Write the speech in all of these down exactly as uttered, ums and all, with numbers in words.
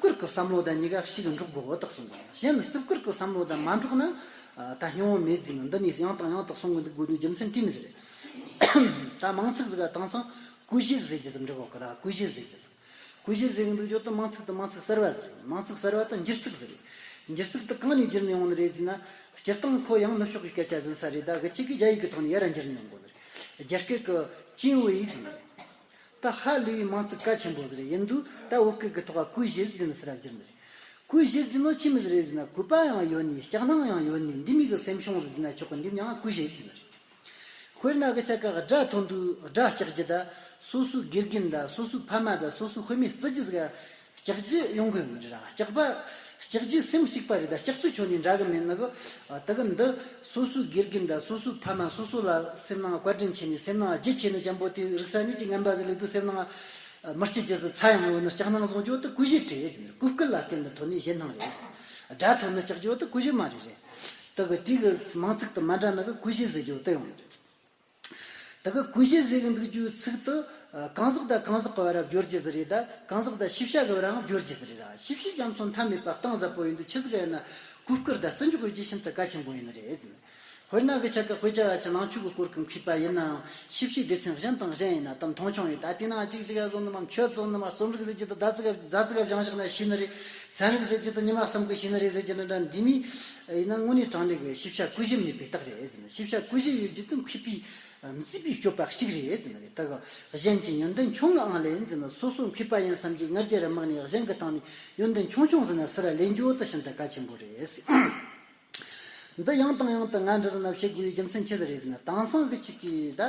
བསྐུར་གྱི་བསམ་བློ་དང་གཉིས་ཀ་གཅིག་འགྲོགས་དགོས་བོ་དག་གསུང་གི། གཞན་ལ་བརྩི་བཀུར་གྱི་བསམ་བློ་དང་མ་འགྲོགས་ན་ད་སྙིང་བོ་མེད་ཟེར་ནས། འདི་ནས་ཡང་དང་ཡང་དུ་གསུང་གི་འདུག་དགོས་དོན་རྒྱུ་མཚན་དེ་མི་ཟེར། ད་མིང་ཚིག་ཟིག་ག་དེང་སང་ཀུ་ཤུ་ཟེར་རྒྱུ་ཟིག་འབྲི་གོ་གི་ར། ཀུ་ཤུ་ཟེར་རྒྱུ་ཟིག་ཀུ་ཤུ་ཟེར་གི་འདུག་རྒྱུ་དེ་མིང་ཚིག་དེ་མིང་ཚིག་གསར་བ་ཟིག་རེད། མིང་ཚིག་གསར་བ་དེ་འགྱུར་ཚིག་ཟིག་རེད། འགྱུར་ཚིག་དེ་གང་ནས་བསྒྱུར་ནས་ཡོང་ནི་རེད་ཟེར་ན། སྤྱིར་བཏང་ཁོ་ཡང་ནུབ་ཕྱོགས་ཀྱི་སྐད་ཆ་ཟིན་ས་རེད། ད་གི་ཅིག་གི་རྒྱ་ཡིག་གི་ཐོག་ནས་ཡར་འགྱུར་ནས་ཡོང་གོ་ནི་རེད། རྒྱ་སྐད་ཀྱི་ཅིན་ཝེ་ཡིག་ཟེར་ནི་རེད། ད་ཧ་ལས་པའི་མིང་ཚིག་གལ་ཆེན་པོ་ཟིག་རེད། ཡིན་དུས་ད་བོད་སྐད་ཀྱི་ཐོག་ཀུ་ཤུ་ཟེར་ནི་ཟེར་ར་འགྱུར་ནི་རེད། ཀུ་ཤུ་ཟེར་ནོ་ཆི་མོ་ཟིག་རེད་ཟེར་ན། གུས་པ་ཡང་ཡོད་ནི། སྐྱག་སྣང་ཡང་ཡོད་ནི། འདི་མོ་གི་སེམས་བྱུང་ཟིག་ཟེར་ན་ཆོག་གི། འདི་མྱིང་ང་ཀུ་ཤུ་ཟེར་ནི་རེད། དཔེར་ན་གི་ཆ་ག་སྒྲ་ཐོན་དུས་སྒྲ་སྐྲག་རྒྱུ་ད། སོ་སོའི་དགེ་རྒན་ད། སོ་སོའི་ཕ་མ་ད། སོ་སོའི་དཔེ་མེད་བརྩི་རྒྱུ་ཟིག་ག་སྐྲག་རྒྱུ་ཡོང་གི་ཡོད་ནི་རེད། སྐྲག་པ། སྐྲག་རྒྱུ་སེམས་གཅིག་པ་རེད། ད་སྐྲག་ཚུལ་ཁྱོན་ནས་འདྲ་གི་མེད་ནི་གི། ཨ། ད་གི་འདི་སོ་སོའི་དགེ་རྒན་ད། སོ་སོའི་ཕ་མ། སོ་སོ་ལ་སེམས་ནང་བཀའ་དྲིན་ཆེ་ནི། སེམས་ནང་རྒྱུ་ཆེ་ནི་ཅན་པོ་དེ་རིག་ས་ནས་ཅིག་ངན་པ་ཟིག་ལས་དུས་སེམས་ནང་མི་སྐྱིད་རྒྱུ་ཟིག་ཚ་ཡང་ཡོད་ནི། སྐྱག་སྣང་བཟུང་རྒྱུ་དེ་ཀུ་ཤུ་རེད་ཟེར་ནི། གུས་བཀུར་ལ་བརྟེན་ནས་ཐོན་ནི་གཞན་སྣང་རེད། སྒྲ་ཐོན་ནི་སྐྲག་རྒྱུ་དེ་ཀུ་ཤུ་མ་རེད་རེད། ད་གི་དེ་གི་མིང་ཚིག་དེ་མ་འདྲ་ནི་གི་ཀུ་ཤུ་ཟེར་རྒྱུ་དེ་ཡོང་ནི་རེད། ད་གི་ཀུ་ཤུ་ཟེར་གི་འདུག་རྒྱུའི་ཚིག་དེ། ཨ། གང་ཟག་དང་གང་ཟག་གི་བར་ལ་སྦྱོར་རྒྱུ་ཟིག་རེད། ད་གང་ཟག་དང་ཤེས་བྱ་གི་བར་ལའང་སྦྱོར་རྒྱུ་ཟིག་རེད་ར། ཤེས་བྱའི་རྒྱ་མཚོ་མཐའ་མེད་པ་གཏིང་ཟབ་པོ་ཡིན་དུས་ཆི་ཟིག་ཡིན་ན་གུས་བཀུར་དང་བརྩི་འཇོག་ཡོད་རྒྱུ་ཤིན་ཏུ་གལ་ཆེན་པོ་ཡིན་ནི་རེད་ཟེར་ནི། དཔེར་ན་གི་ཆ་ག་དཔེ་ཆ་བ་ཆེ་ནང་ཆོས་ཀྱི་སྐོར་གྱི་མཁས་པ་ཡིན་ནའང་ཤེས་བྱའི་སྡེ་ཚན་གཞན་དང་གཞན་ཡིན་ན་དང་མཐོང་ཆུང་ཡིན། ད་དེ་ནང་གཅིག་གཅིག་ག་བཟུང་ནི་མ། ཁྱོད་བཟུང་ནི་མ། རྩོམ་རིག་ཟེར་རྒྱུ་དེ་ད་ཙི་ག་ཛ་ཙི་ག་སྦྱངས་བཞག་ན་ཤེས་ནི་རེད། ཚན་རིག་ཟེར་རྒྱུ་དེ་ཉི་མ་གསུམ་གི་ཤེས་ནི་རེད་ཟེར་རྒྱུ་འདྲ་འདྲ་འདི་མོ་ཡིན་ན་དངོས་གནས་དྲང་གནས་ཀྱི་ཤེས་བྱ་ཀུན་ཞན་མེད་པའི་རྟགས་རེད་ཟེར་ནི། ཤེས་བྱ་ཀུན་ཞན་ཡོད་རྒྱུ་དེ་མཁས་པའི་མཛེས་པའི་སྤྱོད་པ་གཅིག་རེད་ཟེར་ནི་རེད། ད་གི་གཞན་གྱི་ཡོན་ཏན་ཆུང་ངུའང་ལེན་ཟེར་ནི། སོ་སོ་མཁས་པ་ཡིན་བསམ་གྱི་ང་རྒྱལ་ར་མ་ནས་གཞན་གྱི་སྟེང་ནས་ཡོན་ཏན་ཆུང་ཆུང་ཟིག་ན་སུ་ར་ལེན་རྒྱུ་དེ་ཤིན་ཏུ་གལ་ཆེན་པོ་རེད། འདི་ཡང་དང་ཡང་དུ་ང་འདྲི་ཟིན་ན་བཤད་དགོས་པའི་རྒྱུ་མཚན་ཆི་ཟིག་རེད་ཟེར་ན། དེང་སང་གི་ཅིག་གི་ད་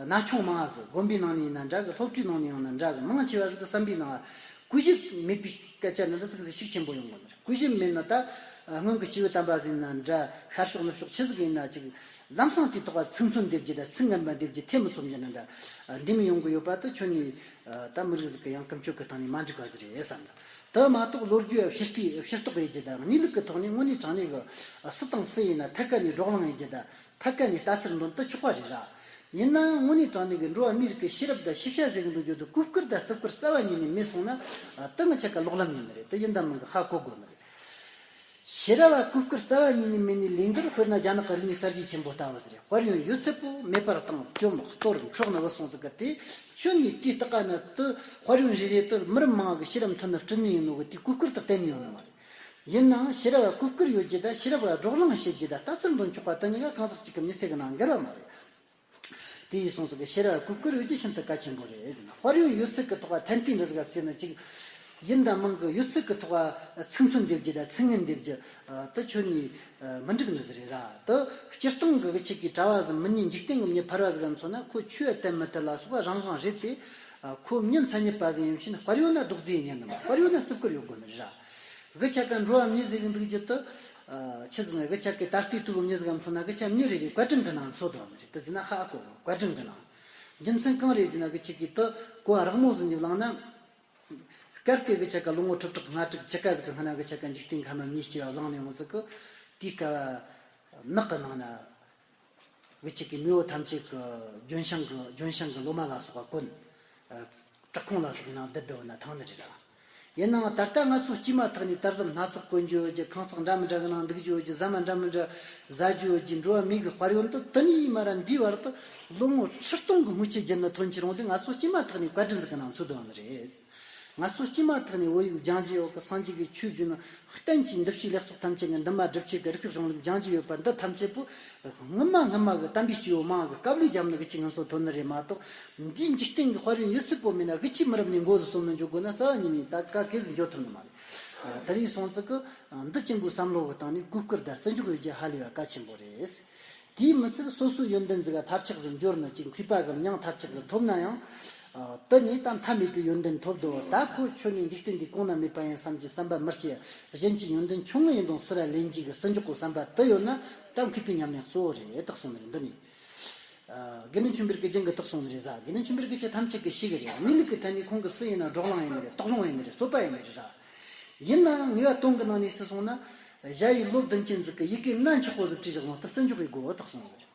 ན་ཆུང་མང་ཟིག་དགོན་པའི་ནང་ནས་ཡིན་ན་འདྲ་གི། སློབ་གྲྭའི་ནང་ནས་ཡིན་ན་འདྲ་གི། མང་ཆེ་བ་ཟིག་གི་བསམ་པའི་ནང་ཀུ་ཤུ་མེད་པའི་སྐད་ཆ་འདི་འདྲ་ཚིག་ཟིག་ཤུགས་ཆེན་པོ་ཡོང་གི་ནི་རེད། ཀུ་ཤུ་མེད་ན་ད་སྔོན་གྱི་སྐྱེས་བུ་དམ་པ་ཟིག་ཡིན་ན་འདྲ། ཤར་ཕྱོགས་ནུབ་ཕྱོགས་ཆི་ཟིག་ཡིན་ན་ཅིག་ལམ་སང་དེའི་ཐོག་ལ་ཚིག་མཚོན་འདེབས་རྒྱུ་ད། ཚིག་ངན་པ་འདེབས་རྒྱུ། ཐེ་མི་ཚོམ་རྒྱུ་ན་འདྲ། འདི་མོ་ཡོང་གི་ཡོད་པ་དེ་ཁྱོན་ནས་ད་མི་རིགས་ཟིག་གི་ཡང་ཀུན་སྤྱོད་ཀྱི་སྟེང་ནས་མ་འགྲིག་པ་ཟིག་རེད་བསམ། དེ་མ་གཏོགས་ལོ་རྒྱུས་ཕྱི་ལྟས་ཕྱི་རྟོགས་ཡེད་རྒྱུ་དང་གནས་ལུགས་ཀྱི་ཐོག་ནས་དངོས་གནས་དྲང་གནས་ཀྱི་སུ་དང་སུ་ཡིན་ན་ཐད་ཀ་ནས་བགྲོ་གླེང་ཡེད་རྒྱུ་དང་ཐད་ཀ་ནས་ལྟ་ཚུལ་འདོན་དེ་ཆོག་པ་རེད་ར། ཡིན་ནའང་དངོས་གནས་དྲང་གནས་ཀྱི་འགྲོ་བ་མིའི་རིགས་ཀྱི་ཤེས་རབ་དང་ཤེས་བྱ་ཟེར་གི་འདུག་རྒྱུ་དེ་གུས་བཀུར་དང་བརྩི་བཀུར་རྩ་བ་ཉིད་ནས་མེད་སོང་ན། ཨ། དེ་ངི་ཆ་ག་ལོག་ལམ་ཡིན་ནི་རེད། དེ་ཡིན་དང་མིན་གི་ཧ་གོ་དགོས་ནི་རེད། ཤེས་རབ་བ་གུས་བཀུར་རྩ་བ་ཉིད་ནས་མེད་ནི་ལས་འགུལ། དཔེར་ན་རྒྱ་ནག་གི་རིག་གནས་གསར་བརྗེ་ཆེན་པོ་ལྟ་བུ་ཟེར། དཔལ་ཡོན་ཡོད་ཚད་པོ་མེད་པར་བཏང་། བཅོམ་གཏོར་འཕྲོག་ནི་བུད་སོང་ཟིག་གི། དེ་ཁྱོན་ནས་དེའི་སྟེང་ན་དེ་དཔལ་ཡོན་རེ་རེ་དེ་མི་རབས་མང་གི་ཤེས་རབ་མཐུན་ནི་སྐྲུན་ནི་ཡིན་ནོ་གི། དེ་གུས་བཀུར་དང་བསྟེན་ནི་ཡོད་ནི་མ་རེད། ཡིན་ནའང་ཤེས་རབ་བ་གུས་བཀུར་ཡོད་རྒྱུ་དང་ཤེས་རབ་བ་བགྲོ་གླེང་བྱེད་རྒྱུ་དང་ལྟ་ཚུལ་འདོན་ཆོག་པ་དེ་གཉིས་ཀ་གང་ཟག་གཅིག་གི་མི་ཚེ་གི་ནང་འགལ་བ་མ་རེད། དེ་ཡིན་སོང་ཙང་གི་ཤེས་རབ་བ་གུས་བཀུར་ཡོད་རྒྱུ་ཤིན་ཏུ་གལ་ཆེན་པོ་རེད། དཔལ་ཡོན་ཡོད་ཚད་ཀྱི་ཐོག་ལ་ཐན་ལྟས་འདྲ་ཟིག་བརྩིས་ན་ཅིག་ཡིན་དང་མིན་གི་ཡོད་ཚད་ཀྱི་ཐོག་ལ་ཚིག་མཚོན་འདེབས་རྒྱུ་དང་ཚིག་ངན་འདེབས་རྒྱུ་དེ་ཁྱོན་ནས་མི་འགྲིག་ནི་ཟིག་རེད་ར། དེ་སྤྱིར་བཏང་གི་གི་ཆེད་ཀྱི་གྲྭ་བ་ཟིག་མི་ཉན། འཇིག་རྟེན་གྱི་མྱི་ཕལ་བ་ཟིག་ག་མཚོན་ན་ཁོ་ཆོས་བསྟེན་མི་བསྟེན་ལ་སོགས་པ་རང་དབང་རེད་དེ། ཁོ་མྱི་མཚན་ཉིད་པ་ཟིག་ཡིན་ཕྱིན་དཔལ་ཡོན་ན་རྡོག་རྫིས་ཉན་ནི་མ། དཔལ་ཡོན་ན་བརྩི་བཀུར་ཡོད་དགོས་ནི་རེད་ར། གི་ཆ་ག་འགྲོ་བ་མི་ཟེར་གི་འདུག་རྒྱུ་དེ། ཨ། ཆི་ཟེར་ན། གི་ཆ་གི་ད་ལྟའི་དུས་མྱི་ཟིག་ག་མཚོན་ན་གི་ཆ་མྱི་རེ་རེ་བཀའ་དྲིན་གི་ནང་འཚོ་དོ་ནི་རེད། དེ་ཟེར་ན་ཧ་གོ། བཀའ་དྲིན་གི་ནང་། རྒྱུ་མཚན་གང་རེད་ཟེར་ན་གི་ཆ་གི་དེ་གོ་བ་རགས་མོ་ཟིག་འཇུག་བླངས་ན། གལ་ཏེ་གི་ཆ་ག་ལོ་ངོ་ཁྲི་ཕྲག་ལྔ་ཕྲུགས་ཕྱེད་ཀ་ཟིག་གི་སྔ་ན་གི་ཆ་ག་འཇིག་རྟེན་ཁམས་མྱི་སྐྱེ་བ་བླངས་ནས་འོང་ཟིག་གི། དེའི་སྐབས་ནགས་གི་ནང་ན། གི་ཆ་གི་མེས་པོ་ཐམས་ཅད་ཀྱི་ལྗོན་ཤིང་གི་ལྗོན་ཤིང་གི་ལོ་མ་ལ་སོགས་པ་གོན། ཨ། བྲག་ཁུང་ལ་སོགས་ཀྱི་ནང་བསྡད་བསྡད་ན་ཐང་ནི་རེད་ར། ཡིན་ནའང་ད་ལྟ་ང་ཚོ་སྐྱེས་མ་ཐག་ནས་དར་ཟབ་སྣ་ཚོགས་གོན་རྒྱུ་ཡོད་རྒྱུ། ཁང་བརྩེགས་འདྲ་མི་འདྲ་གི་ནང་འདུག་རྒྱུ་ཡོད་རྒྱུ། ཟ་མ་འདྲ་མི་འདྲ་ཟ་རྒྱུ་ཡོད་རྒྱུ། འགྲོ་བ་མིའི་གི་དཔལ་ཡོན་དེ་དེ་ནས་མར་འདིའི་བར་དུ་ལོ་ངོ་ཁྲི་སྟོང་གི་སྔོན་ཆད་བརྒྱུད་ནས་ཐོན་ཁྱེར་འོང་དུས་ང་ཚོ་སྐྱེས་མ་ཐག་ནས་བཀའ་དྲིན་ཟིག་གི་ནང་འཚོ་བསྡད་ནི་རེད། ང་ཚོ་སྐྱེས་མ་ཐག་ནས་བོད་ཡིག་སྦྱང་རྒྱུ་ཡོད་གི། སངས་རྒྱས་ཀྱི་ཆོས་ཟེར་ན། བསྟན་བཅོས་འདུལ་བྱེད་ལེགས་ཚོགས་ཐམས་ཅད་ཀྱི་འདུན་མ་སྒྲུབ་བྱེད་ཀྱི་རིགས་པའི་གཞུང་ལུགས་སྦྱང་རྒྱུ་ཡོད་པ་འདི་ཐམས་ཅད་པོ་སྔོན་མ་སྔོན་མ་གི་དམ་པའི་སྤྱི་བོ་མང་གི་སྐབས་ལས་བརྒྱབ་ནི་གི་ཆེད་ང་ཚོ་ཐོན་ནི་རེད་མ་གཏོགས། འདིའི་འཇིག་རྟེན་གྱི་དཔལ་ཡོན་ཡོད་ཚད་པོ་མེད་ན་གི་ཆེད་མི་རབས་ནས་མགོ་ཟིག་སོན་མི་འཇུག་དགོས་ན་རྩ་བ་ཉིད་ནས་ད་ག་གེ་ཟིག་འགྱོ་ཐུབ་ནི་མ་རེད། དེ་རིང་སོང་ཙི་གི་འདི་ཅན་པོའི་བསམ་བློ་གི་སྟེང་ནས་གུས་བཀུར་དང་བརྩི་འཇོག་ཡོད་རྒྱུ་ཧ་ལས་པ་གལ་ཆེན་པོ་རེད། དེས་མི་ཚད་སོ་སོའི་ཡོན་ཏན་ཟིག་ག་ཐབས་ཆག་ཟིག་འབྱོར་ནི་ཅིག་མཁས་པ་གི་མྱིང་ཐབས་ཆག་ཟིག་ཐོབ་ན་ཡང་། ཨ། དེ་ནས་ད་མཐའ་མེད་པའི་ཡོན་ཏན་ཐོབ་འདུག་ད་ཁོ་ཁྱོན་ནས་འཇིག་རྟེན་འདིའི་གོང་ན་མེད་པ་ཡིན་བསམ་གྱི་བསམ་པ་མི་སྐྱེ། གཞན་གྱི་ཡོན་ཏན་ཆུང་ངུ་ཡིན་རུང་སུ་ར་ལེན་རྒྱུ་གི་བརྩི་འཇོག་གི་བསམ་པ་དེ་ཡོད་ན་ད་མཁས་པའི་ཉམས་ལེན་གཙོ་བོ་རེད་དག་གསུངས་ནི་རེད། འདི་ནས། ཨ། དགེ་འདུན་ཆོས་འཕེལ་གྱི་རྒྱན་གྱི་དག་གསུངས་ནི་རེད་ཟ། དགེ་འདུན་ཆོས་འཕེལ་གྱི་ཆ་ཐམས་ཅད་ཀྱིས་ཤེས་གི་རེད། གནས་ལུགས་ཀྱི་ཐད་ནས་ཁོང་གི་སུ་ཡིན་ན་བགྲོ་གླེང་ཡིན་ནི་རེད། དོགས་སློང་ཡིན་ནི་རེད། རྩོད་པ་ཡིན་ནི་རེད་ཟ། ཡིན་ནའང་ངེས་པ་དོན་གྱི་ནང་ནས་སུ་སོང་ན། གཞལ་ཡས་ལོ་བདུན་ཅན་ཟིག་གི་ཡི་གེ་སྣ་མཆོག་པོ་ཟིག་བྲིས་བཞག་ནོ་དེ་བརྩི་འཇོག་ཡེད་དགོས་དག་གསུངས་ནི་རེད།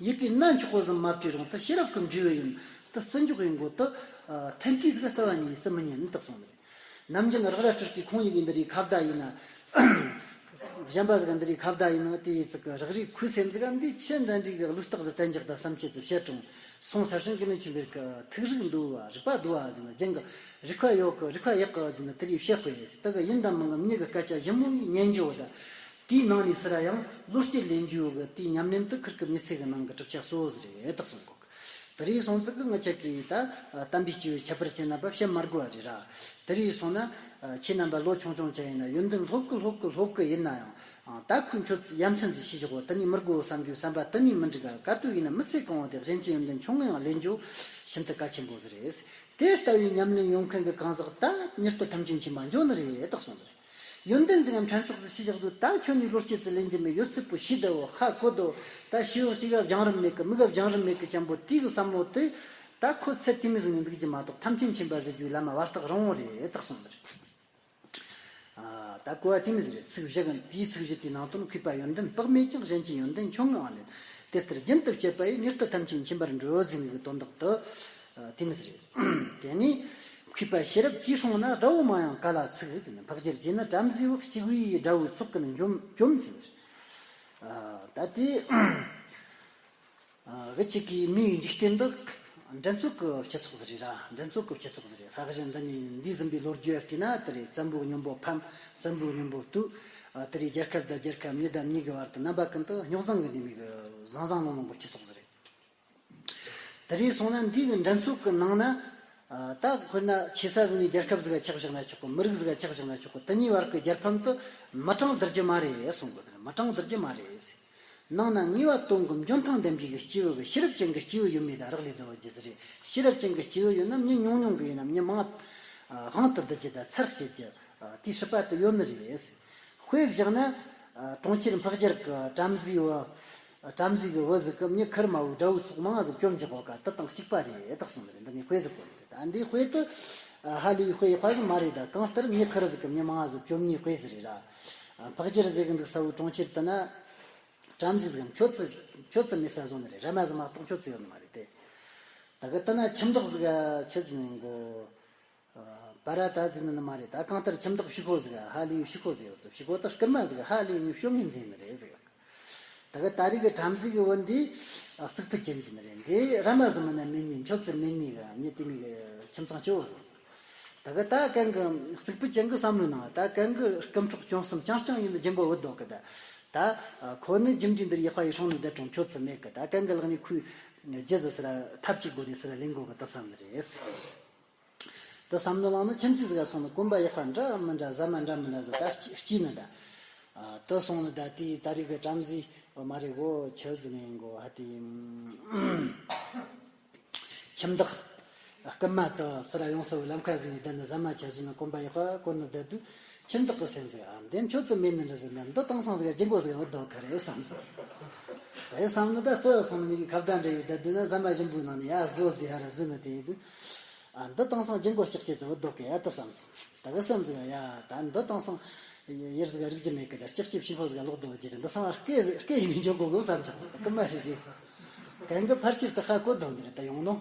ཡི་གེ་སྣ་མཆོག་པོ་ཟིག་མ་བྲིས་རུང་དེ་ཤེས་རབ་ཀྱི་འབྲས་བུ་ཡིན། དེ་བརྩི་འཇོག་ཡེད་དགོས། དེ་ཐན་ལྟས་ཟིག་རྩ་བ་ཉིད་ནས་བརྩི་མི་ཉན་དག་གསུངས་ནི་རེད། ནམ་རྒྱུན་རེག་ར་སྤྲུལ་སྐུའི་ཁོང་ཡི་གི་འདི་རིགས་ཁ་བརྡ་ཡིན་ན། གཞན་པ་ཟིག་འདི་རིགས་ཁ་བརྡ་ཡིན་ན་དེ་ཡི་ཚིག་གི་རེག་རིགས་ཁུ་སེམས་ཟིག་འདི་ཆེ་འདྲ་འདྲིག་གི་ལུས་རྟགས་ཟིག་བསྟན་འཇགས་དང་བསམ་ཆེད་ཟིག་བཤད་རུང་སོང་ས་ཞིང་གི་ནི་ཆུ་འབེར་གི་ཐུགས་རིག་འདུ་བ་རིག་པ་འདུ་བ་ཟིན་ན་རྒྱན་གི་རིག་པ་ཡོད་གི་རིག་པ་ཡག་གི་ཟིན་ན་དེ་རིགས་བཤད་དཔེ་ཡོད་ཟིག་དེ་གི་ཡིན་དང་མིན་གི་མྱི་གི་སྐད་ཆ་ཞིབ་མོ་ཡིས་ཉན་རྒྱུ་བོ་ད་དེའི་ནང་ནས་སུ་ར་ཡང་བློ་སྐྱེད་ལེན་རྒྱུ་གི་དེའི་ཉམས་ལེན་དུ་ཁིར་གི་མི་ཚེ་གི་ནང་གི་གྲུབ་ཆ་གཙོ་བོ་ཟིག་རེད་དག་སོང་གོ། དེ་རིགས་སོང་ཙི་གི་ང་ཅག་གིས་ད་དམ་པའི་སྤྱི་བོའི་ཁྱད་པར་ཅན་རྣམ་པ་བཤད་མ་དགོས་པ་རེད་ར། དེ་རིགས་སོང་ན་ཁྱེད་རྣམ་པ་ལོ་ཆུང་ཆུང་ཅན་ཡིན་ན་ཡོན་ཏན་སློབ་གི་སློབ་གི་སློབ་གི་ཡིན་ན་ཡང་ད་ཁོས་ཁྱོད་ཡ་མཚན་ཟིག་ཤེས་ཆོག་གོ། དེ་ནས་མི་དགོས་བསམ་རྒྱུའི་བསམ་པ་དེ་ནས་མི་འགྲིག་ག་ག་དུས་ཡིན་ན་མི་ཚེ་གང་བོ་དེ་གཞན་གྱི་ཡོན་ཏན་ཆུང་ངུ་ཡང་ལེན་རྒྱུ་ཤིན་ཏུ་གལ་ཆེན་པོ་ཟིག་རེད། དེ་ལྟ་བུའི་ཉམས་ལེན་ཡོང་མཁན་གྱི་གང་ཟག་ད་མྱུར་དུ་ཐམས་ཅད་མཁྱེན་པ་འགྱོ་ནི་རེད་དག་སོང་ནི་རེད། ཡོན་ཏན་ཟིག་ཡང་ཕྲན་ཚེགས་ཟིག་ཤེས་བཞག་དུས་ད་ཁྱོད་ནས་བློ་སྐྱེད་ཟིག་ལེན་གྱི་མེད། ཡོད་ཚད་པོ་ཤེས་བདེ་བོ་ཧ་གོ་བདེ་བོ་ད་ཤེས་ཡོན་གཅིག་ག་སྦྱང་རིམ་མེད་གི་མིག་ག་སྦྱང་རིམ་མེད་གི་ཅན་པོ་དེའི་གི་བསམ་བློ་དེ་ད་ཁོ་ཚད་དེ་མོ་ཟིག་ནས་འདུག་རྒྱུ་མ་གཏོགས་ཐམས་ཅད་མཁྱེན་པ་ཟེར་རྒྱུའི་ལམ་བར་ཐག་རིང་བོ་རེད་དག་སོང་ནི་རེད། ཨ། ད་གོ་བ་དེ་མོ་ཟིག་རེད། ཚིག་བཞི་གི་དེའི་ཚིག་བཞི་དེའི་ནང་དོན་མཁས་པ་ཡོན་ཏན་དཔག་མེད་ཀྱང་གཞན་གྱི་ཡོན་ཏན་ཆུང་ངུའང་ལེན། དེ་ལྟར་རྒྱུན་དུ་སྤྱད་པ་ཡིས་མྱུར་དུ་ཐམས་ཅད་མཁྱེན་པར་འགྲོ་ཟེར་བའི་དོན་དག་ཏུ། ཨ། དེ་མོ་ཟིག་རེད། དེ་ནས་མཁས་པ་ཤེས་རབ་ཀྱིས་གསུངས་ན་དགྲ་བོ་མང་ཡང་ག་ལ་ཚུགས་ཟེར་ནས་འཕགས་རྒྱལ་གྱིས་ནི་བྲམ་ཟེའི་བུ་གཅིག་པུའི་དགྲ་བོའི་ཚོགས་ཀུན་འཇོམས་འཇོམས་ཟེར། ཨ། ད་དེ། ཨ། གི་ཅིག་གིས་མིའི་འཇིག་རྟེན་འདི་འགྲན་རྩོད་ཀྱི་སྤྱི་ཚོགས་ཟིག་རེད་ར། འགྲན་རྩོད་ཀྱི་སྤྱི་ཚོགས་ཟིག་རེད། ས་གཞི་འདི་ནས་འདས་ཟིན་པའི་ལོ་རྒྱུས་བལྟས་ན་དེ་རེད། བཙན་པོའི་སྙིང་པོ་ཕམ། བཙན་པོའི་སྙིང་པོ་བཏུལ། ཨ། དེ་རེད། རྒྱལ་ཁབ་དང་རྒྱལ་ཁབ། མྱི་དང་མྱི་གི་བར་དུ་རྣམ་པ་ཀུན་ཏུ་རྙོག་འཛིང་གི་ནུས་པའི་གི་བཟང་བཟང་ལོང་ལོང་གི་སྤྱི་ཚོགས་ཟིག་རེད། དེ་རེད་སོང་ན་འདི་གི་འགྲན་རྩོད་ཀྱི་ནང་ན། ཨ། ད་དཔེར་ན་ཆེ་ས་ཟིག་ནས་རྒྱལ་ཁབ་ཟིག་ག་ཆགས་བཞག་ན་ཆོག་གི། མི་རིགས་ཟིག་ག་ཆགས་བཞག་ན་ཆོག་གི། དེ་གཉིས་བར་གྱི་རྒྱལ་ཕམ་དུ་མི་གྲངས་བསྡུར་རྒྱུ་མ་རེད་གསུང་གི། མི་གྲངས་བསྡུར་རྒྱུ་མ་རེད། ནང་ན་ངེས་པ་དོན་གྱི་འཇོན་ཐང་ལྡན་པའི་གི་སྐྱེས་བུ་གི་ཤེས་རབ་ཅན་གྱི་སྐྱེས་བུ་ཡོད་མེད་ད་རག་ལས་བསྡད་ཡོད་རྒྱུ་ཟིག་རེད། ཤེས་རབ་ཅན་གྱི་སྐྱེས་བུ་ཡོད་ན་མྱི་ཉུང་ཉུང་གི་ཡིན་ན་མྱི་མང་ང་དབང་དུ་བསྡུ་རྒྱུ་དང་ཚར་བཅད་རྒྱུ་དེའི་སྲིད་པ་དེ་ཡོད་ནི་རེད། དཔེ་བཞག་ན། ཨ། གྲོང་ཁྱེར་འཕགས་རྒྱལ་གྱི་བྲམ་ཟེའི་བུ། བྲམ་ཟེ་གི་བུ་ཟིག་གིས་མྱི་ཁེར་མ་བོའི་དགྲ་བོའི་ཚོགས་མང་ང་ཟིག་བཅོམ་རྒྱག་གོ་ག་དེ་དང་གཅིག་པ་རེད་དག་གསུངས་ནི་རེད། འདི་ནས་དཔེ་ཟིག་གོ་ནི་རེད། ད་འདིའི་དཔེ་དེ། ཨ། ཧ་ལས་པའི་དཔེ་ཡག་པ་ཟིག་མ་རེད། ད་གང་ལྟར་མྱི་ཁེར་ཟིག་གིས་མྱི་མང་ང་ཟིག་བཅོམ་ནིའི་དཔེ་ཟིག་རེད་ར། ཨ། འཕགས་རྒྱལ་ཟེར་གི་འདུག་ས་བོའི་གྲོང་ཁྱེར་དེ་ན། བྲམ་ཟེ་ཟིག་གམ་ཁྱོད་ཚོ་ཁྱོད་ཚོ་མེད་ས་བཟོ་ནི་རེད། ར་མ་ཟིག་མ་གཏོགས་ཁྱོད་ཚོ་ཡོད་ནི་མ་རེད་དེ། ད་གི་དེ་ན་ཁྱིམ་བདག་ཟིག་ག་ཆི་ཟིག་ནས་གོ། ཨ། པ་ར་ད་ཟེར་ནི་ནི་མ་རེད། ད་གང་ལྟར་ཁྱིམ་བདག་ཕྱུག་པོ་ཟིག་ཧ་ལས་ཕྱུག་པོ་ཟིག་ཡོད་ཟིག་ཕྱུག་པོ་དེ་རྐུན་མ་ཟིག་ཧ་ལས་ནི་ཕྱུག་ངན་ཟིག་ནི་རེད་ཟིག་ད་གི་ད་རེས་གི་བྲམ་ཟེ་གི་བུ་འདི་རྩིག་པ་ཅན་ཟིག་ནི་རེད། འདི་ར་མ་ཟིག་མིན་ན་མེད་ནི། ཁྱོད་ཚོ་མེད་ནི་གི་མྱི་དེ་མོ་གི་ཁྱིམ་ཚང་སྐྱོ་བོ་ཟིག་ཟིག་ད་གི་ད་གན་གི་རྩིག་པ་ཅན་གི་བསམ་བློའི་ནང་ད་གན་གི་རྐུ་འཕྲོག་བཅོམ་གསུམ་རྐྱང་རྐྱང་ཡིན་ནི་རྒྱུན་པོ་བུད་འདུག་གི། ད་ད་ཁོ་ནི་རྒྱུ་འབྲས་འདིར་ཡག་པ་ཡི་སྲུང་ནི་འདི་གྲོང་ཁྱོད་ཚོ་མེད་གི། ད་གན་གི་ལག་ནས་ཁོའི་རྒྱུ་ཟིག་སི་ར་ཐབས་ཅིག་སྒོ་ནས་སི་ར་ལེན་དགོ་གི་ད་བསམ་ནི་རེད། དེ་བསམ་བློ་བླངས་ན་ཁྱིམ་མཚེས་ཟིག་ག་སོང་ནས་གོན་པ་ཡག་པ་འདྲ་མི་འདྲ་ཟ་མ་འདྲ་མི་འདྲ་ཟིག་ད་སྐྱེས་སྐྱེས་ནི་ད། ཨ། དེ་སོང་ནི་ད་དེའི་ད་རེས་གི་བྲམ་ཟེ་མ་རེད་གོ། ཆི་ཟིག་ནས་གོ་ཧ་དེ། ཁྱིམ་བདག་རྐུན་མ་དེ་སི་ར་ཡོང་ས་བོའི་ལམ་ཁ་ཟིག་ནས་བསྡད་ནི་ཟ་མ་ཆ་ཟོས་ནི་གོན་པ་ཡག་པ་གོན་ནི་བསྡད་དུས་ཁྱིམ་བདག་གི་སེམས་ཟིག་ཨ། འདི་ཁྱོད་ཚོ་མེད་ནི་འདྲ་ཟིག་ན་འདི་དེང་སང་ཟིག་རྒྱུ་མགོ་ཟིག་བུད་འདུག་གི་རེད་བསམ་སོང་། དེ་བསམ་ནི་ད་ཚོད་སོང་ནི་གི་ཁ་བརྡ་འདྲ་ཡོད་བསྡད་དུས་ན་ཟ་མ་ཞིམ་པོའི་ནང་ནས་ཡ་བཟོ་ཟིག་ཧ་ར་བཟོས་ནི་དེ་ཡིན་དུས། ཨ། འདི་དེང་སང་རྒྱུ་མགོ་ལྕགས་ཆེ་ཚོ་བུད་འདུག་གི་ཨ་ད་བསམ་སོང་། ད་གི་སེམས་ཟིག་ཡ་ད་འདི་དེང་སང་ཡུལ་ཟིག་རིག་རྒྱུ་མེད་གི། ད་ལྕགས་ཀྱི་ཕྱུག་པོ་ཟིག་ལོག་འདུག་རྒྱུ་རེད། འདི་སང་སྐད་སྐད་ཡིན་ནི་འཇོག་དགོ་གི་བསམ་ཆགས་སོང་། ད་གི་མ་རེད་རེད། གན་གི་ཕལ་ཆེར་དུ་ཧ་གོ་འདུག་ནི་རེད། ད་ཡོང་ནོ།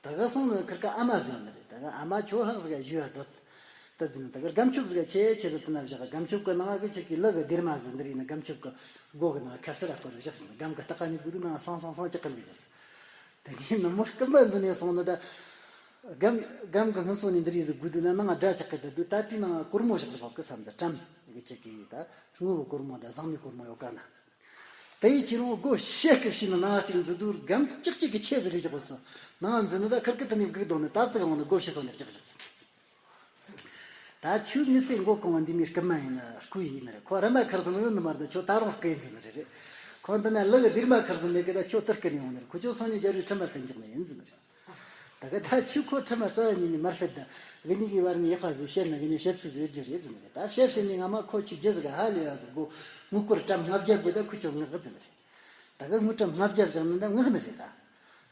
ད་ག་སོང་ནི་ཁིར་ཀ་ཨ་མ་ཟིག་ནི་རེད། ད་ག་ཨ་མ་ཁྱོད་ཧག་ཟིག་ག་ཞུ་ཡ་འདོད། ད་ཟིན་ད་ག་སྒམ་ཆུབ་ཟིག་ག་ཆེ་ཆེ་ཟིག་དུ་ན་བཞག་སྒམ་ཆུབ་གི་ནང་གི་ཆེ་གི་ལི་གི་སྡེར་མ་ཟིག་འདི་རེད་ན་སྒམ་ཆུབ་གི་སྒོ་གི་ནང་ཁ་སེར་ཨ་སྐོར་བཞག་ཟིན་སྒམ་གི་སྟག་ནི་དགུ་དུ་ན་སང་སང་སང་ཅག་གི་ལི་ཟིག་དེ་ནས་ནུ་མོ་རྐུན་པ་འཛུལ་ནས་སོང་ནི་ད། སྒམ་སྒམ་གི་སྔུན་སོང་ནས་འདི་རེད་ཟིག་དགུ་དུ་ན་ནང་སྒྲ་ཅག་གི་ད་དུ་ད་དུས་ནང་གོར་མོ་བཞག་བཞག་གི་བསམ་ད་བཀྲམ་གི་ཆེ་གི་ད་དངུལ་གི་གོར་མོ་ད་བཟང་མའི་གོར་མོ་ཡོད་ག་ན། དེ་ཡི་ཕྱི་རུ་སྒོ་ཕྱེ་གི་ཕྱི་ནི་ནང་གཅིག་འཛུལ་དུས་སྒམ་ཅིག་ཅིག་གི་ཆེ་ཟིག་རེད་ཅག་གི་སོང་ནང་འཛུལ་ནི་ད་ཁིར་ཀི་དེ་ནས་སྒུག་འདུག་ནི་ད་ཙི་གང་ནི་སྒོ་ཕྱེ་སོང་ནས་ཅག་ཅག་སོང་། ད་ཁྱོད་མི་ཚེ་མགོ་གང་བ་འདི་མི་རྐུན་མ་ཡིན་ན་རྐུ་ཡིན་ནི་རེད། ཁོ་ར་མ་ཁར་སོང་ཡོད་ནི་མ་རེད། ཁྱོད་ད་རུང་རྐུ་ཡིན་ནི་རེད། ཁོ་འདི་ན་ལི་གི་སྡེར་མ་ཁར་སོང་མེད་གི་ད་ཁྱོད་དེར་རྐུ་ནི་ཡོང་ནི་རེད། ཁོ་ཁྱོད་སང་ཉིན་རྒྱལ་བའི་ཁྲིམས་མ་ཕན་འཇོག་ནི་ཡིན་ཟིན་ནི་རེད། ད་གི་ད་ཁྱོད་ཁོ་ཁྲིམས་མ་རྩ་བ་ཉིད་ནས་མར་ཕེབས་ད་གི་ནི་གི་བར་ནས་ཡག་པ་ཟིག་བཤད་ན་གི་ནི་བཤད་ཚུལ་ཟིག་ཡོད་རྒྱུ་རེད་ཟིན་ནི་རེད། ད་བཤད་བཤད་ནས་ང་མ་ཁོ་ཁྱོད་རྒྱུ་ཟིག་ག་ཧ་ལས་ཡ་ཟིག་གོ་དངུལ་སྒོར་ཀྲམ་ལྔ་བརྒྱ་དགོས་ད་ཁོ་ཁྱོད་ངག་གི་ཟིན་ནི་རེད། ད་གི་དངུལ་ཀྲམ་ལྔ་བརྒྱ་བཞག་ནི་ད་ངག་ནི་རེད་ད།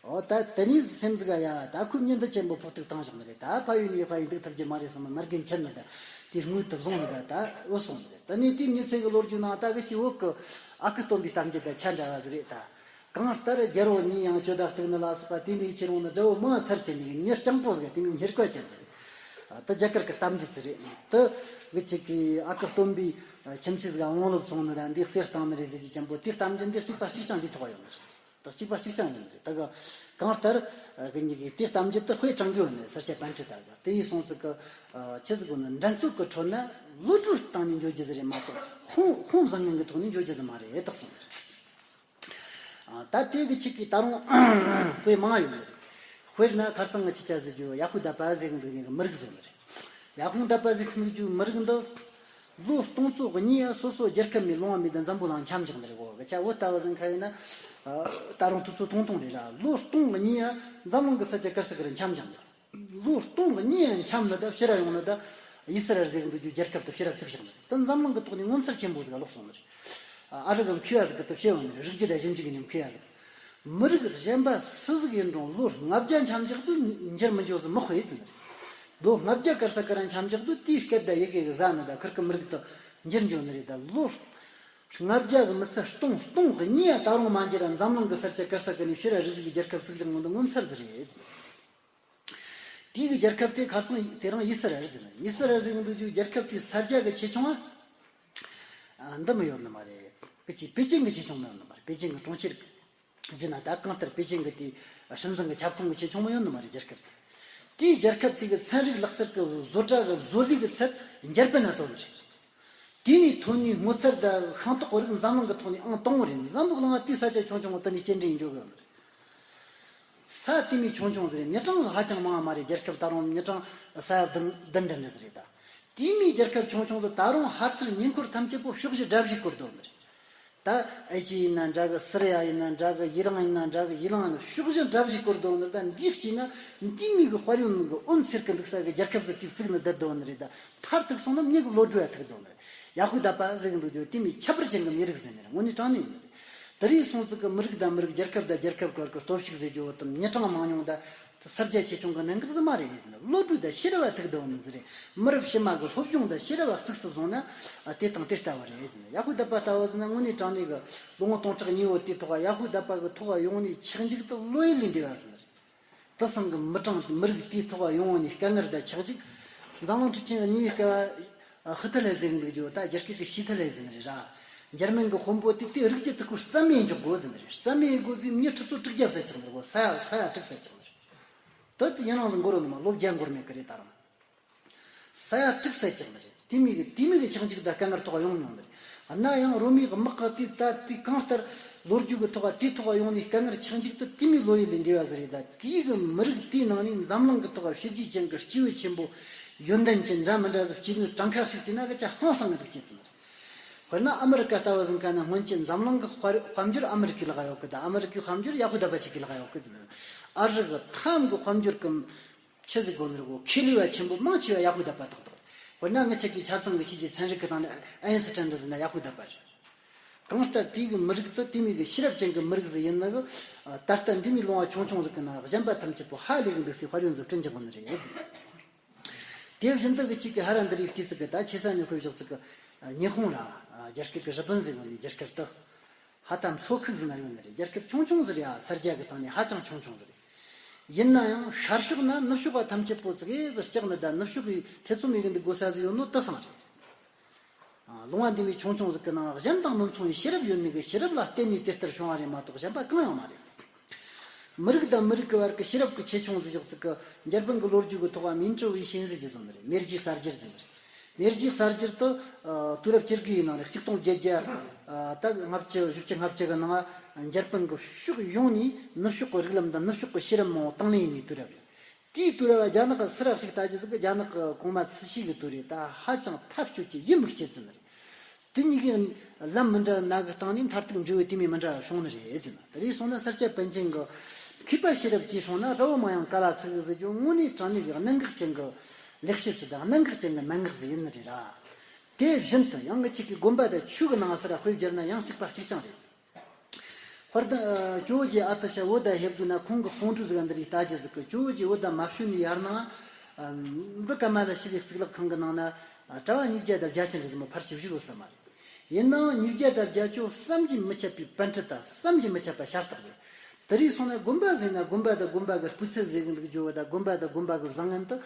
འོ་ད་དེ་ནས་སེམས་ཟིག་ཡ་ད་ཁོས་མྱི་འདི་ཆེན་པོ་ཕོག་ཐུག་བཏང་བཞག་ནི་རེད། ད་ཕ་ཡུལ་ནས་ཕ་ཡུལ་འདུག་ཐུབ་ཀྱི་མ་རེད་བསམ་ན་མར་རྒན་ཁྱེར་ནི་ད་དེ་དངུལ་དུ་བཟུང་ནི་ད་ད་འོ་སོང་ནི་རེད། ད་ནས་དེའི་མྱི་ཚེ་གི་ལོ་རྒྱུས་ནང་ད་གི་ཅི་འོག་གི་ཨ་ཁུ་སྟོན་པའི་གཏམ་རྒྱུད་ད་ཆ་འདྲ་བ་ཟིག་རེད་ད། གང་ལྟར་རྒྱལ་པོ་ཉིད་ཡང་གྱོད་ད་གཏུག་ནི་ལ་སོགས་པ་དེ་འདྲའི་ཁྱེར་འོང་ནི་དགྲ་བོ་མང་ཚར་གྱི་ནི་མྱི་སྤྱང་པོ་ཟིག་དེ་མོ་སྙེར་ཀ་ཅན་ཟིག་རེད། ད་རྒྱ་གར་གྱི་གཏམ་རྒྱུད་ཅིག་རེད། དེ་གི་ཅིག་གི་ཨ་ཁུ་སྟོན་པས་ཁྱིམ་མཚེས་ཟིག་དབང་ལོབས་བཙོང་ནི་ད་འདི་གསེར་བཏང་ནི་རེད་ཟེར་གྱི་ཅན་པོ་དེའི་གཏམ་རྒྱུད་འདི་གཅིག་པ་གཅིག་རྐྱང་འདི་ཐོག་ཡོད་ནི་རེད། ད་གཅིག་པ་གཅིག་རྐྱང་ཡིན་ནི་རེད། ད་ག་གང་ལྟར་གི་གཉིས་ཀྱི་དེའི་གཏམ་རྒྱུད་དེ་དཔེ་དྲང་གི་ཡོད་ནི་རེད། ས་སྐྱ་པཎྜི་ཏ་གི་དེ་ཡིན་སོང་ཙི་གི་ཆི་ཟིག་གོ་ནི་འགྲན་རྩོད་གི་ཁྲོད་ན་བློ་གྲོས་བཏང་ནས་འཇོག་རྒྱུ་ཟིག་རེད་མ་གཏོགས་ཧོང་ཧོང་བཟང་ངན་གི་ཐོག་ནས་འཇོག་རྒྱུ་ཟིག་མ་རེད་དག་སོང་ནི་རེད། ད་དེ་གི་ཆིག་གི་ད་རུང་དཔེ་མང་ཡོད་ནི་རེད། དཔེར་ན་ཁ་རྩང་གི་ཆི་ཆ་ཟེར་རྒྱུ་ཡ་ཧུ་དཱ་པ་ཟེར་གི་འདུག་ནི་གི་མི་རིགས་ཟེར་ནི་རེད། ཡ་ཧུ་དཱ་པ་ཟེར་གི་འདུག་རྒྱུ་མི་རིགས་འདི་ལོ་སྟོང་ཚོ་གཉིས་ཡ་སོ་སོ་རྒྱལ་ཁབ་ནས་ལོང་བ་མེད་དུ་འཛམ་བུ་གླིང་འཁྱམ་བཞག་ནི་རེད་གོ། གི་ཆ་བོད་ལྟ་བུ་ཟིན་ཁ་ཡིན་ན་ད་རུང་དུས་ཚོད་ཐུང་ཐུང་རེད་ར། ལོ་སྟོང་གཉིས་ཡ་འཛམ་གླིང་གི་ས་ཆ་གར་ས་གར་འཁྱམ་བཞག་ནི་རེད། ལོ་སྟོང་གི་གཉིས་ཡང་འཁྱམས་ནི་ད་ཕྱིར་ར་ཡོང་ནི་ད་ཡི་སི་ར་ཨེལ་ཟེར་གི་འདུག་རྒྱུ་རྒྱལ་ཁབ་དེ་ཕྱིར་ར་བཙུགས་བཞག་ནི་ད་འཛམ་གླིང་གི་ཐོག་ནས་ངོ་མཚར་ཆེན་པོ་ཟིག་ལོག་སོང་ནི་རེད། ཨ་རི་གི་མཁས་པ་ཟིག་གི་དེ་བཤད་ཡོང་ནི་རེད། རིགས་རྒྱུད་དང་ཞིབ་འཇུག་གི་ནས་མཁས་པ་ཟིག་མི་རིགས་གཞན་པ་སུ་ཟིག་ཡིན་རུང་ལོ་ལྔ་བརྒྱ་འཁྱམས་རྒྱག་དུས་འགྱུར་མི་འགྱོ་ཟིག་མི་དཔེ་ཡིན་ཟིན་ནི་རེད། ལོ་ལྔ་བརྒྱ་གར་ས་གར་ར་འཁྱམས་རྒྱག་དུས་དེའི་སྐད་དང་ཡི་གེ་གི་ཟ་ནི་ད་ཁིར་གི་མི་རིགས་དེ་འགྱུར་འགྱོ་ནི་རེད། ད་ལོ་ལྔ་བརྒྱ་གི་མི་ཚད་སྟོང་སྟོང་གི་གཉིས་ཡ་ད་རུང་མ་འགྱུར་ར་འཛམ་གླིང་གི་ས་ཆ་གར་ས་གར་ནས་ཕྱིར་ར་རིགས་རིགས་རྒྱལ་ཁབ་བཙུགས་བཞག་ནི་ད་ངོ་མཚར་ཟིག་རེད། དེའི་གི་རྒྱལ་ཁབ་དེ་ཁ་སང་དེ་རིང་ཡི་སི་ར་ཨེལ་ཟེར་ནི། ཡི་སི་ར་ཨེལ་ཟེར་གི་འདུག་རྒྱུ་རྒྱལ་ཁབ་དེའི་ས་རྒྱ་གི་ཆེ་ཆུང་ཨ་འདི་མི་ཡོད་ནི་མ་རེད། པེ་ཅིན་པེ་ཅིན་གི་ཆེ་ཆུང་མི་ཡོད་ནི་མ་རེད། པེ་ཅིན་གི་གྲོང་ཁྱེར་ཟེར་ན་ད་གང་ལྟར་པེ་ཅིན་གི་དེ་སྲིད་འཛིན་གི་ཁྱབ་ཁོངས་གི་ཆེ་ཆུང་མི་ཡོད་ནི་མ་རེད། རྒྱལ་ཁབ་དེ་དེའི་རྒྱལ་ཁབ་དེ་གི་ཚན་རིག་ལག་རྩལ་གི་བཟོ་གྲྭ་གི་བཟོ་ལས་གི་ཚད་འཇར་པན་ན་ཐོན་ནི་རེད། དེ་ནས་ཐོན་ནས་སྔོ་ཚལ་དང་ཤིང་ཏོག་གི་རིགས་འཛམ་གླིང་གི་ཐོག་ནས་ཨང་དང་པོ་རེད། འཛམ་བུ་གླིང་ང་དེའི་ས་ཆ་ཆུང་ཆུང་བ་དེ་ནས་སྐྱེལ་འདྲེན་འགྱོ་གི་ཡོད་ནི་རེད། ས་དེ་མོ་ཆུང་ཆུང་ཟིག་རེད། མི་གྲངས་ཧ་ཅང་མང་བ་མ་རེད། རྒྱལ་ཁབ་ད་རུང་མི་གྲངས་ས་ཡ་བདུན་བདུན་འདྲ་འདྲ་ཟིག་རེད། ད་དེ་མོའི་རྒྱལ་ཁབ་ཆུང་ཆུང་དུ་ད་རུང་ཧ་ཚུར་ཉེ་འཁོར་ཐམས་ཅད་པོ་ཕྱོགས་བཞི་དགྲ་བཞིས་བསྐོར་དོ་ནི་རེད། ད་ཨེ་ཅི་ཡིན་ན་འདྲ་གི། སི་རི་ཡ་ཡིན་ན་འདྲ་གི། ཨི་རན་ཡིན་ན་འདྲ་གི། ཨི་རན་ཕྱོགས་བཞི་དགྲ་བཞིས་བསྐོར་དོ་ནི་རེད། ད་འདི་སྐྱེས་ན་འདི་མོ་གི་དཔལ་ཡོན་གི་འོད་འཚེར་གི་འདུག་ས་གི་རྒྱལ་ཁབ་ཟིག་དེ་བཙུགས་ནི་བསྡད་དོ་ནི་རེད། ད་མཐར་ཐུག་སོང་ན་མྱི་གི་བློ་གྲོས་ཡ་ཐུག་དོ་ནི་རེད། ཡ་ཧུ་དཱ་པ་ཟེར་གི་འདུག་རྒྱུ་དེ་མོ་ཁྱད་པར་ཅན་གི་མི་རིགས་ཟིག་ནི་རེད། དངོས་གནས་དྲང་གནས་ཡིན་ནི་རེད། དེ་རིང་སོང་ཙི་གི་མི་རིགས་དང་མི་རིགས། རྒྱལ་ཁབ་དང་རྒྱལ་ཁབ་བར་གི་སྟོབས་ཤུགས་ཟེར་རྒྱུ་བོ་དང་མི་གྲངས་མང་ཉུང་དང་ས་རྒྱ་ཆེ་ཆུང་གི་གནད་འགག་ཟིག་མ་རེད་ཟེར་ན། བློ་གྲོས་དང་ཤེས་རབ་བ་ཐུག་དོ་ནི་ཟིག་རེད། མི་རབས་ཕྱི་མ་གི་སློབ་སྦྱོང་དང་ཤེས་རབ་བ་བཙུགས་སུ་བཟུང་ན་དེ་དང་དེ་ལྟ་བུ་རེད་ཟེར་ན། ཡ་ཧུ་དཱ་པ་ལྟ་བུ་ཟེར་ན་དངོས་གནས་དྲང་གནས་གི་ལོ་ངོ་སྟོང་ཕྲག་གཉིས་པོ་དེའི་ཐོག་ཡ་ཧུ་དཱ་པ་གི་ཐོག་ཡོང་ནས་ཆག་འཇིག་དེ་བློ་ཡུལ་ལས་འདས་པ་ཟིག་རེད། དེང་སང་གི་མི་གྲངས་མི་རིགས་དེའི་ཐོག་ཡོང་ནས་དཀའ་ངལ་དང་ཆག་འཇིག་འཛམ་གླིང་ཁྲི་ཆེན་གཉིས་པའི་སྐབས་ཧི་ཐི་ལེ་ཟེར་གི་འདུག་རྒྱུ་ད་རྒྱ་སྐད་ཀྱི་ཞི་ཐི་ལེ་ཟེར་ནི་རེད་ར། འཇར་མན་གྱི་དཔོན་པོ་དེ་དེ་རིགས་ཀྱི་དུ་ཁུར་རྩ་མེད་འཇོག་དགོས་ཟེར་ནི་རེད། རྩ་མེད་དགོས་ཟེར། མྱི་ཁྲི་ཚོ་དྲུག་བརྒྱ་བསད་ཅིག་ནི་རེད། ས་ཡ་ས་ཡ་དྲུག་བསད་ཅིག་ནི་རེད། ད་དེ་ཡིན་རང་ཟིག་འགོར་རོ་ནི་མ། ལོ་བརྒྱ་འགོར་མེད་གི་རེད་ད་རུང་། ས་ཡ་དྲུག་བསད་ཅིག་ནི་རེད། དེ་མོ་གི་དེ་མོ་གི་ཆག་འཇིག་དང་དཀའ་ངལ་ཐོག་ཡོང་མྱོང་ནི་རེད། ན་ཡང་རོ་མའི་དམག་གི་དེ་ད་དེ་གང་ལྟར་ལོ་རྒྱུས་ཀྱི་ཐོག་དེའི་ཐོག་ཡོང་ནས་དཀའ་ངལ་ཆག་འཇིག་དེ་དེ་མོ་བློ་ཡུལ་ལས་འདས་པ་ཟིག་རེད། ད་དེའི་གི་མི་རིགས་དེའི་ནང་ནས་འཛམ་གླིང་གི་ཐོག་བྱས་རྗེས་ཅན་གི་སྐྱེས་བུ་ཆེན་པོ་ཡོན་ཏན་ཅན་འདྲ་མི་འདྲ་ཟིག་སྐྱེས་ནི་གྲངས་ཀ་ཞིག་བལྟས་ན་གི་ཆ་ཧང་སང་གི་འདུག་བྱེད་ཙམ་རེད། དཔེར་ན་ཨ་མི་རི་ཀ་ལྟ་བུ་ཟིག་ག་ན་སྔོན་ཆད་འཛམ་གླིང་གི་དཔལ་དཔལ་འབྱོར་ཨ་མི་རི་ཀའི་ལག་ཡོད་གི། ད་ཨ་མི་རི་ཀའི་དཔལ་འབྱོར་ཡ་ཧུ་དཱ་པ་ཅིག་གི་ལག་ཡོད་གི་ཟེར་ན། ཨ་རི་གི་ཐའམ་གི་དཔལ་འབྱོར་གི་ཆི་ཟིག་གོ་ནི་རེད་གོ། ཁེ་ལས་པ་ཆེན་པོ་མང་ཆེ་བ་ཡ་ཧུ་དཱ་པ་ཏག་ཏག་རེད། དཔེར་ན་ང་ཆ་གི་ཆ་ཚང་གི་ཤེས་ཀྱི་ཚན་རིག་གི་སྟེང་ནས་ཨ་ཡིན་སི་ཊན་འདྲ་ཟེར་ན་ཡ་ཧུ་དཱ་པ་རེད། གང་ལྟར་དེའི་གི་མི་རིགས་དེ་དེ་མོ་གི་ཤེས་རབ་ཅན་གི་མི་རིགས་ཟིག་ཡིན་ན་གི། ད་ལྟ་འདི་མོའི་ལོང་བ་ཆུང་ཆུང་ཟིག་གི་ནང་གཞན་པ་ཐམས་ཅད་པོ་ཧ་ལས་གི་འདུག་སའི་དཔལ་ཡོན་ཟིག་བསྐྲུན་རྒྱུ་གོ་ནི་རེད་ཟེར། དེ་བཞིན་དུ་གི་གཅིག་གི་ཧ་ར་འདི་རིགས་དུས་ཚིགས་གི་ད་ཆེ་ས་ནས་ཤོད་བཞག་ཚིག་གི་ཉི་ཧོང་ར་རྒྱལ་ཁབ་གི་རི་པིན་ཟེར་གོ་ནི་རྒྱལ་ཁབ་དེ། ཧ་ད་མཚོ་ཁུག་ཟིག་ན་ཡོད་ནི་རེད། རྒྱལ་ཁབ་ཆུང་ཆུང་ཟིག་རེད་ཨ། ས་རྒྱ་གི་སྟེང་ནས་ཧ་ཅང་ཆུང་ཆུང་ཟིག་རེད། ཡིན་ན་ཡང་ཤར་ཕྱོགས་ན་ནུབ་ཕྱོགས་པ་ཐམས་ཅད་པོ་ཙི་གེ་ཟིག་སྐྲག་ནི་ད་ནུབ་ཕྱོགས་ཀྱི་ཐེ་ཚོམ་ཡེ་གི་འདུག་དགོས་ས་ཟིག་ཡོད་ནོ་དེ་སང་རེད། ཨ། ལུང་བ་འདི་མོ་ཆུང་ཆུང་ཟིག་གི་ནང་གཞན་དང་མི་མཚུངས་པའི་ཤེས་རབ་ཡོད་ནི་གི་ཤེས་རབ་ལ་བརྟེན་ནས་དེ་ལྟར་བྱུང་བ་རེད་མ་གཏོགས་གཞན་པ་གང་ཡང་མ་རེད། མི་རིགས་དང་མི་རིགས་ཀྱི་བར་གྱི་ཤེས་རབ་ཀྱི་ཆེ་ཆུང་ཟིག་བཞག་ཚིག་གི་འཇར་པན་གྱི་ལོ་རྒྱུས་ཀྱི་ཐོག་མིན་ཀྲི་ཝི་ཤིན་ཟེར་གྱི་བཟོ་ནི་རེད། མེ་རྒྱའི་གསར་བརྗེར་བཟོ་ནི་རེད། མེ་རྒྱའི་གསར་བརྗེར་དུ་དུས་རབས་བཅུ་དགུ་ཡི་ནང་ནས་གཅིག་སྟོང་བརྒྱད་བརྒྱ་ད་ལྔ་བཅུ་བཞི་བཅུ་ལྔ་བཅུ་གི་ནང་འཇར་པན་གྱི་ཕྱོགས་ཡོངས་ནས་ནུབ་ཕྱོགས་ཀྱི་རིགས་ལམ་དང་ནུབ་ཕྱོགས་ཀྱི་ཤེས་རབ་མང་བོ་དང་ལེན་ཡིན་ནི་དུས་རབས་རེད། དེའི་དུས་རབས་རྒྱ་ནག་གི་སུ་ར་ཞིག་ལྟ་རྒྱུ་ཟིག་གི་རྒྱ་ནག་གི་གོང་མ་ཚུ་ཞིག་གི་དུས་རེད། ད་ཧ་ཅང་ཐབས་སྐྱོ་གི་ཡིད་མི་སྐྱིད་ཟིན་རེད། དེ་གཉིས་ཀའི་ལམ་མི་འདྲ་ན་གི་སྟེང་ནས་མཐར་ཐུག་འབྲས་བུ་དེ་མོ་མི་འདྲ་བྱུང་ནི་རེད་ཟེར་ན། དེ་རེད་སོང་ན་ས་སྐྱ་པཎ་ཆེན་གྱི་མཁས་པ་ཤེས་རབ་ཀྱིས་སོང་ན་དགྲ་བོ་མང་ཡང་བཀའ་ལ་ཚིག་ཟེར་རྒྱུ་དངོས་གནས་དྲང་གནས་ཀྱི་གནད་འགག་ཅན་གྱི་ལེགས་བཤད་ཅིག་དང་གནད་འགག་ཅན་གྱི་མན་ངག་ཟིག་ཡིན་ནི་རེད་ར། དེ་བཞིན་དུ་ཡང་གི་ཅིག་གི་དགོན་པ་དང་ཆོས་ཀྱི་ནང་ས་ར་དཔེ་བསྒྱུར་ན་ཡང་གཅིག་པ་གཅིག་རྐྱང་རེད། དཔལ་ལྡན་ཇོ་བོ་རྗེ་ཨ་ཏི་ཤ་འོད་ཟླ་ཕེབས་དུས་ན་ཁོང་གི་གསུང་སྒྲོས་ཟིག་འདི་རིགས་ལྟ་རྒྱུ་ཟིག་གི། ཇོ་བོ་རྗེ་འོད་ཟླ་མ་བྱོན་ནས་ཡར་ནང་འབྲུག་ཀ་མ་ལ་ཤི་བའི་གཙུག་ལག་ཁང་གི་ནང་ན་གྲྭ་བ་ཉིས་བརྒྱ་དང་བརྒྱད་ཅུ་འདྲ་ཟིག་མོ་ཕལ་ཆེར་བཞུགས་ཡོད་ས་མ་རེད། ཡིན་ནའང་ཉིས་བརྒྱ་དང་བརྒྱད་ཅུ་བསམ་གྱིས་མི་ཁྱབ་པའི་པཎྜི་ཏ་བསམ་གྱིས་མི་ཁྱབ་པ་ཤ་སྟག་རེད། དེ་རིགས་སོང་ན་དགོན་པ་ཟེར་ན་དགོན་པ་དང་དགོན་པ་གི་སྤུས་ཚད་ཟེར་གི་འདུག་རྒྱུ་བོ་དང་དགོན་པ་དང་དགོན་པ་གི་བཟང་ངན་དུ་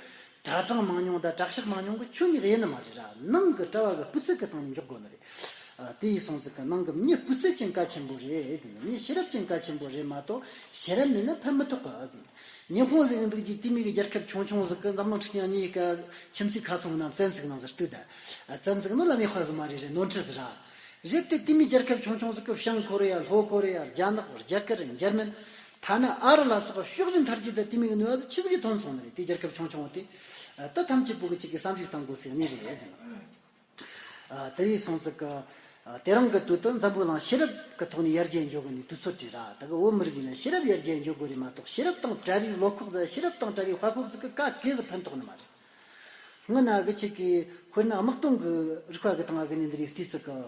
གྲྭ་གྲངས་མང་ཉུང་དང་གྲྭ་ཤག་མང་ཉུང་གི་ཆོས་ཉིད་ཡིན་ནི་མ་རེད་ར། ནང་གི་གྲྭ་བ་གི་སྤུས་ཚད་གི་སྟེང་ནས་འཇོག་དགོས་ནི་རེད། ཨ། དེ་ཡིན་སོང་ཙང་གི་ནང་གི་མྱི་སྤུས་ཚད་ཅན་གལ་ཆེན་པོ་རེད་ཟེར་ནས། མྱི་ཤེས་རབ་ཅན་གལ་ཆེན་པོ་རེད་མ་གཏོགས་ཤེས་རབ་མེད་ན་ཕན་མི་ཐོགས་གི་ཟེར་ནས། ཉི་ཧོང་ཟེར་གི་འདུག་ཅིག་དེ་མོ་གི་རྒྱལ་ཁབ་ཆུང་ཆུང་ཟིག་གི་འཛམ་གླིང་འཁྲུག་རྐྱེན་གཉིས་ཀ་ཁྱིམ་མཚེས་ཁ་སང་ན་བཙན་ཟིག་ནང་ཟིག་ལྟོས་ད། ཨ། བཙན་ཟིག་ནོ་ལ་མེ་ཁ་ཟིག་མ་རེད་རེད། ནོར་འཁྲུལ་ཟིག་ར། རེད་དེ། དེ་མོ་རྒྱལ་ཁབ་ཆུང་ཆུང་ཟིག་གི་བྱང་ཀོ་རི་ཡ། ལྷོ་ཀོ་རི་ཡ། རྒྱ་ནག་རྒྱ་གར། འཇར་མན། ཐ་ན་ཨ་རི་ལ་སོགས་ཕྱོགས་བཞི་མཐར་གྱིས་ད་དེ་མོ་གི་གནོད་པ་ཟིག་ཆི་ཟིག་གིས་ཐོན་སོང་ནི་རེད། དེ་རྒྱལ་ཁབ་ཆུང་ཆུང་དེ། ཨ། ད་ཐམས་ཅད་པོ་གི་ཅིག་གི་བསམ་གཞིག་གཏང་དགོས་ཟེར་ནི་རེད་ཟེར། ཨ། དེ་ཡིན་སོང་ཙང་གི། ཨ། དེ་རིང་གི་དུས་དུ་འཛམ་བུ་གླིང་ཤེས་རབ་ཀྱི་ཐོག་ནས་ཡར་རྒྱས་འགྱོ་དགོས་ནི་དུས་ཚོད་རེད་ར། ད་གི་བོད་མི་རིགས་ཡིན་ན་ཤེས་རབ་ཡར་རྒྱས་འགྱོ་དགོས་རེད་མ་གཏོགས། ཤེས་རབ་དང་བྲལ་བའི་བློ་ཁོག་དང་ཤེས་རབ་དང་བྲལ་བའི་དཔའ་སྤོབས་ཟིག་གི་ག་གེ་ཟིག་ཕན་ཐོགས་ནི་མ་རེད། སྔོན་ན་གི་ཅིག་གི་དཔེར་ན་དམག་དོན་གི་རིག་པ་གི་སྟེང་ང་གི་ནས་འདི་རིགས་བལྟས་ཚིག་གི།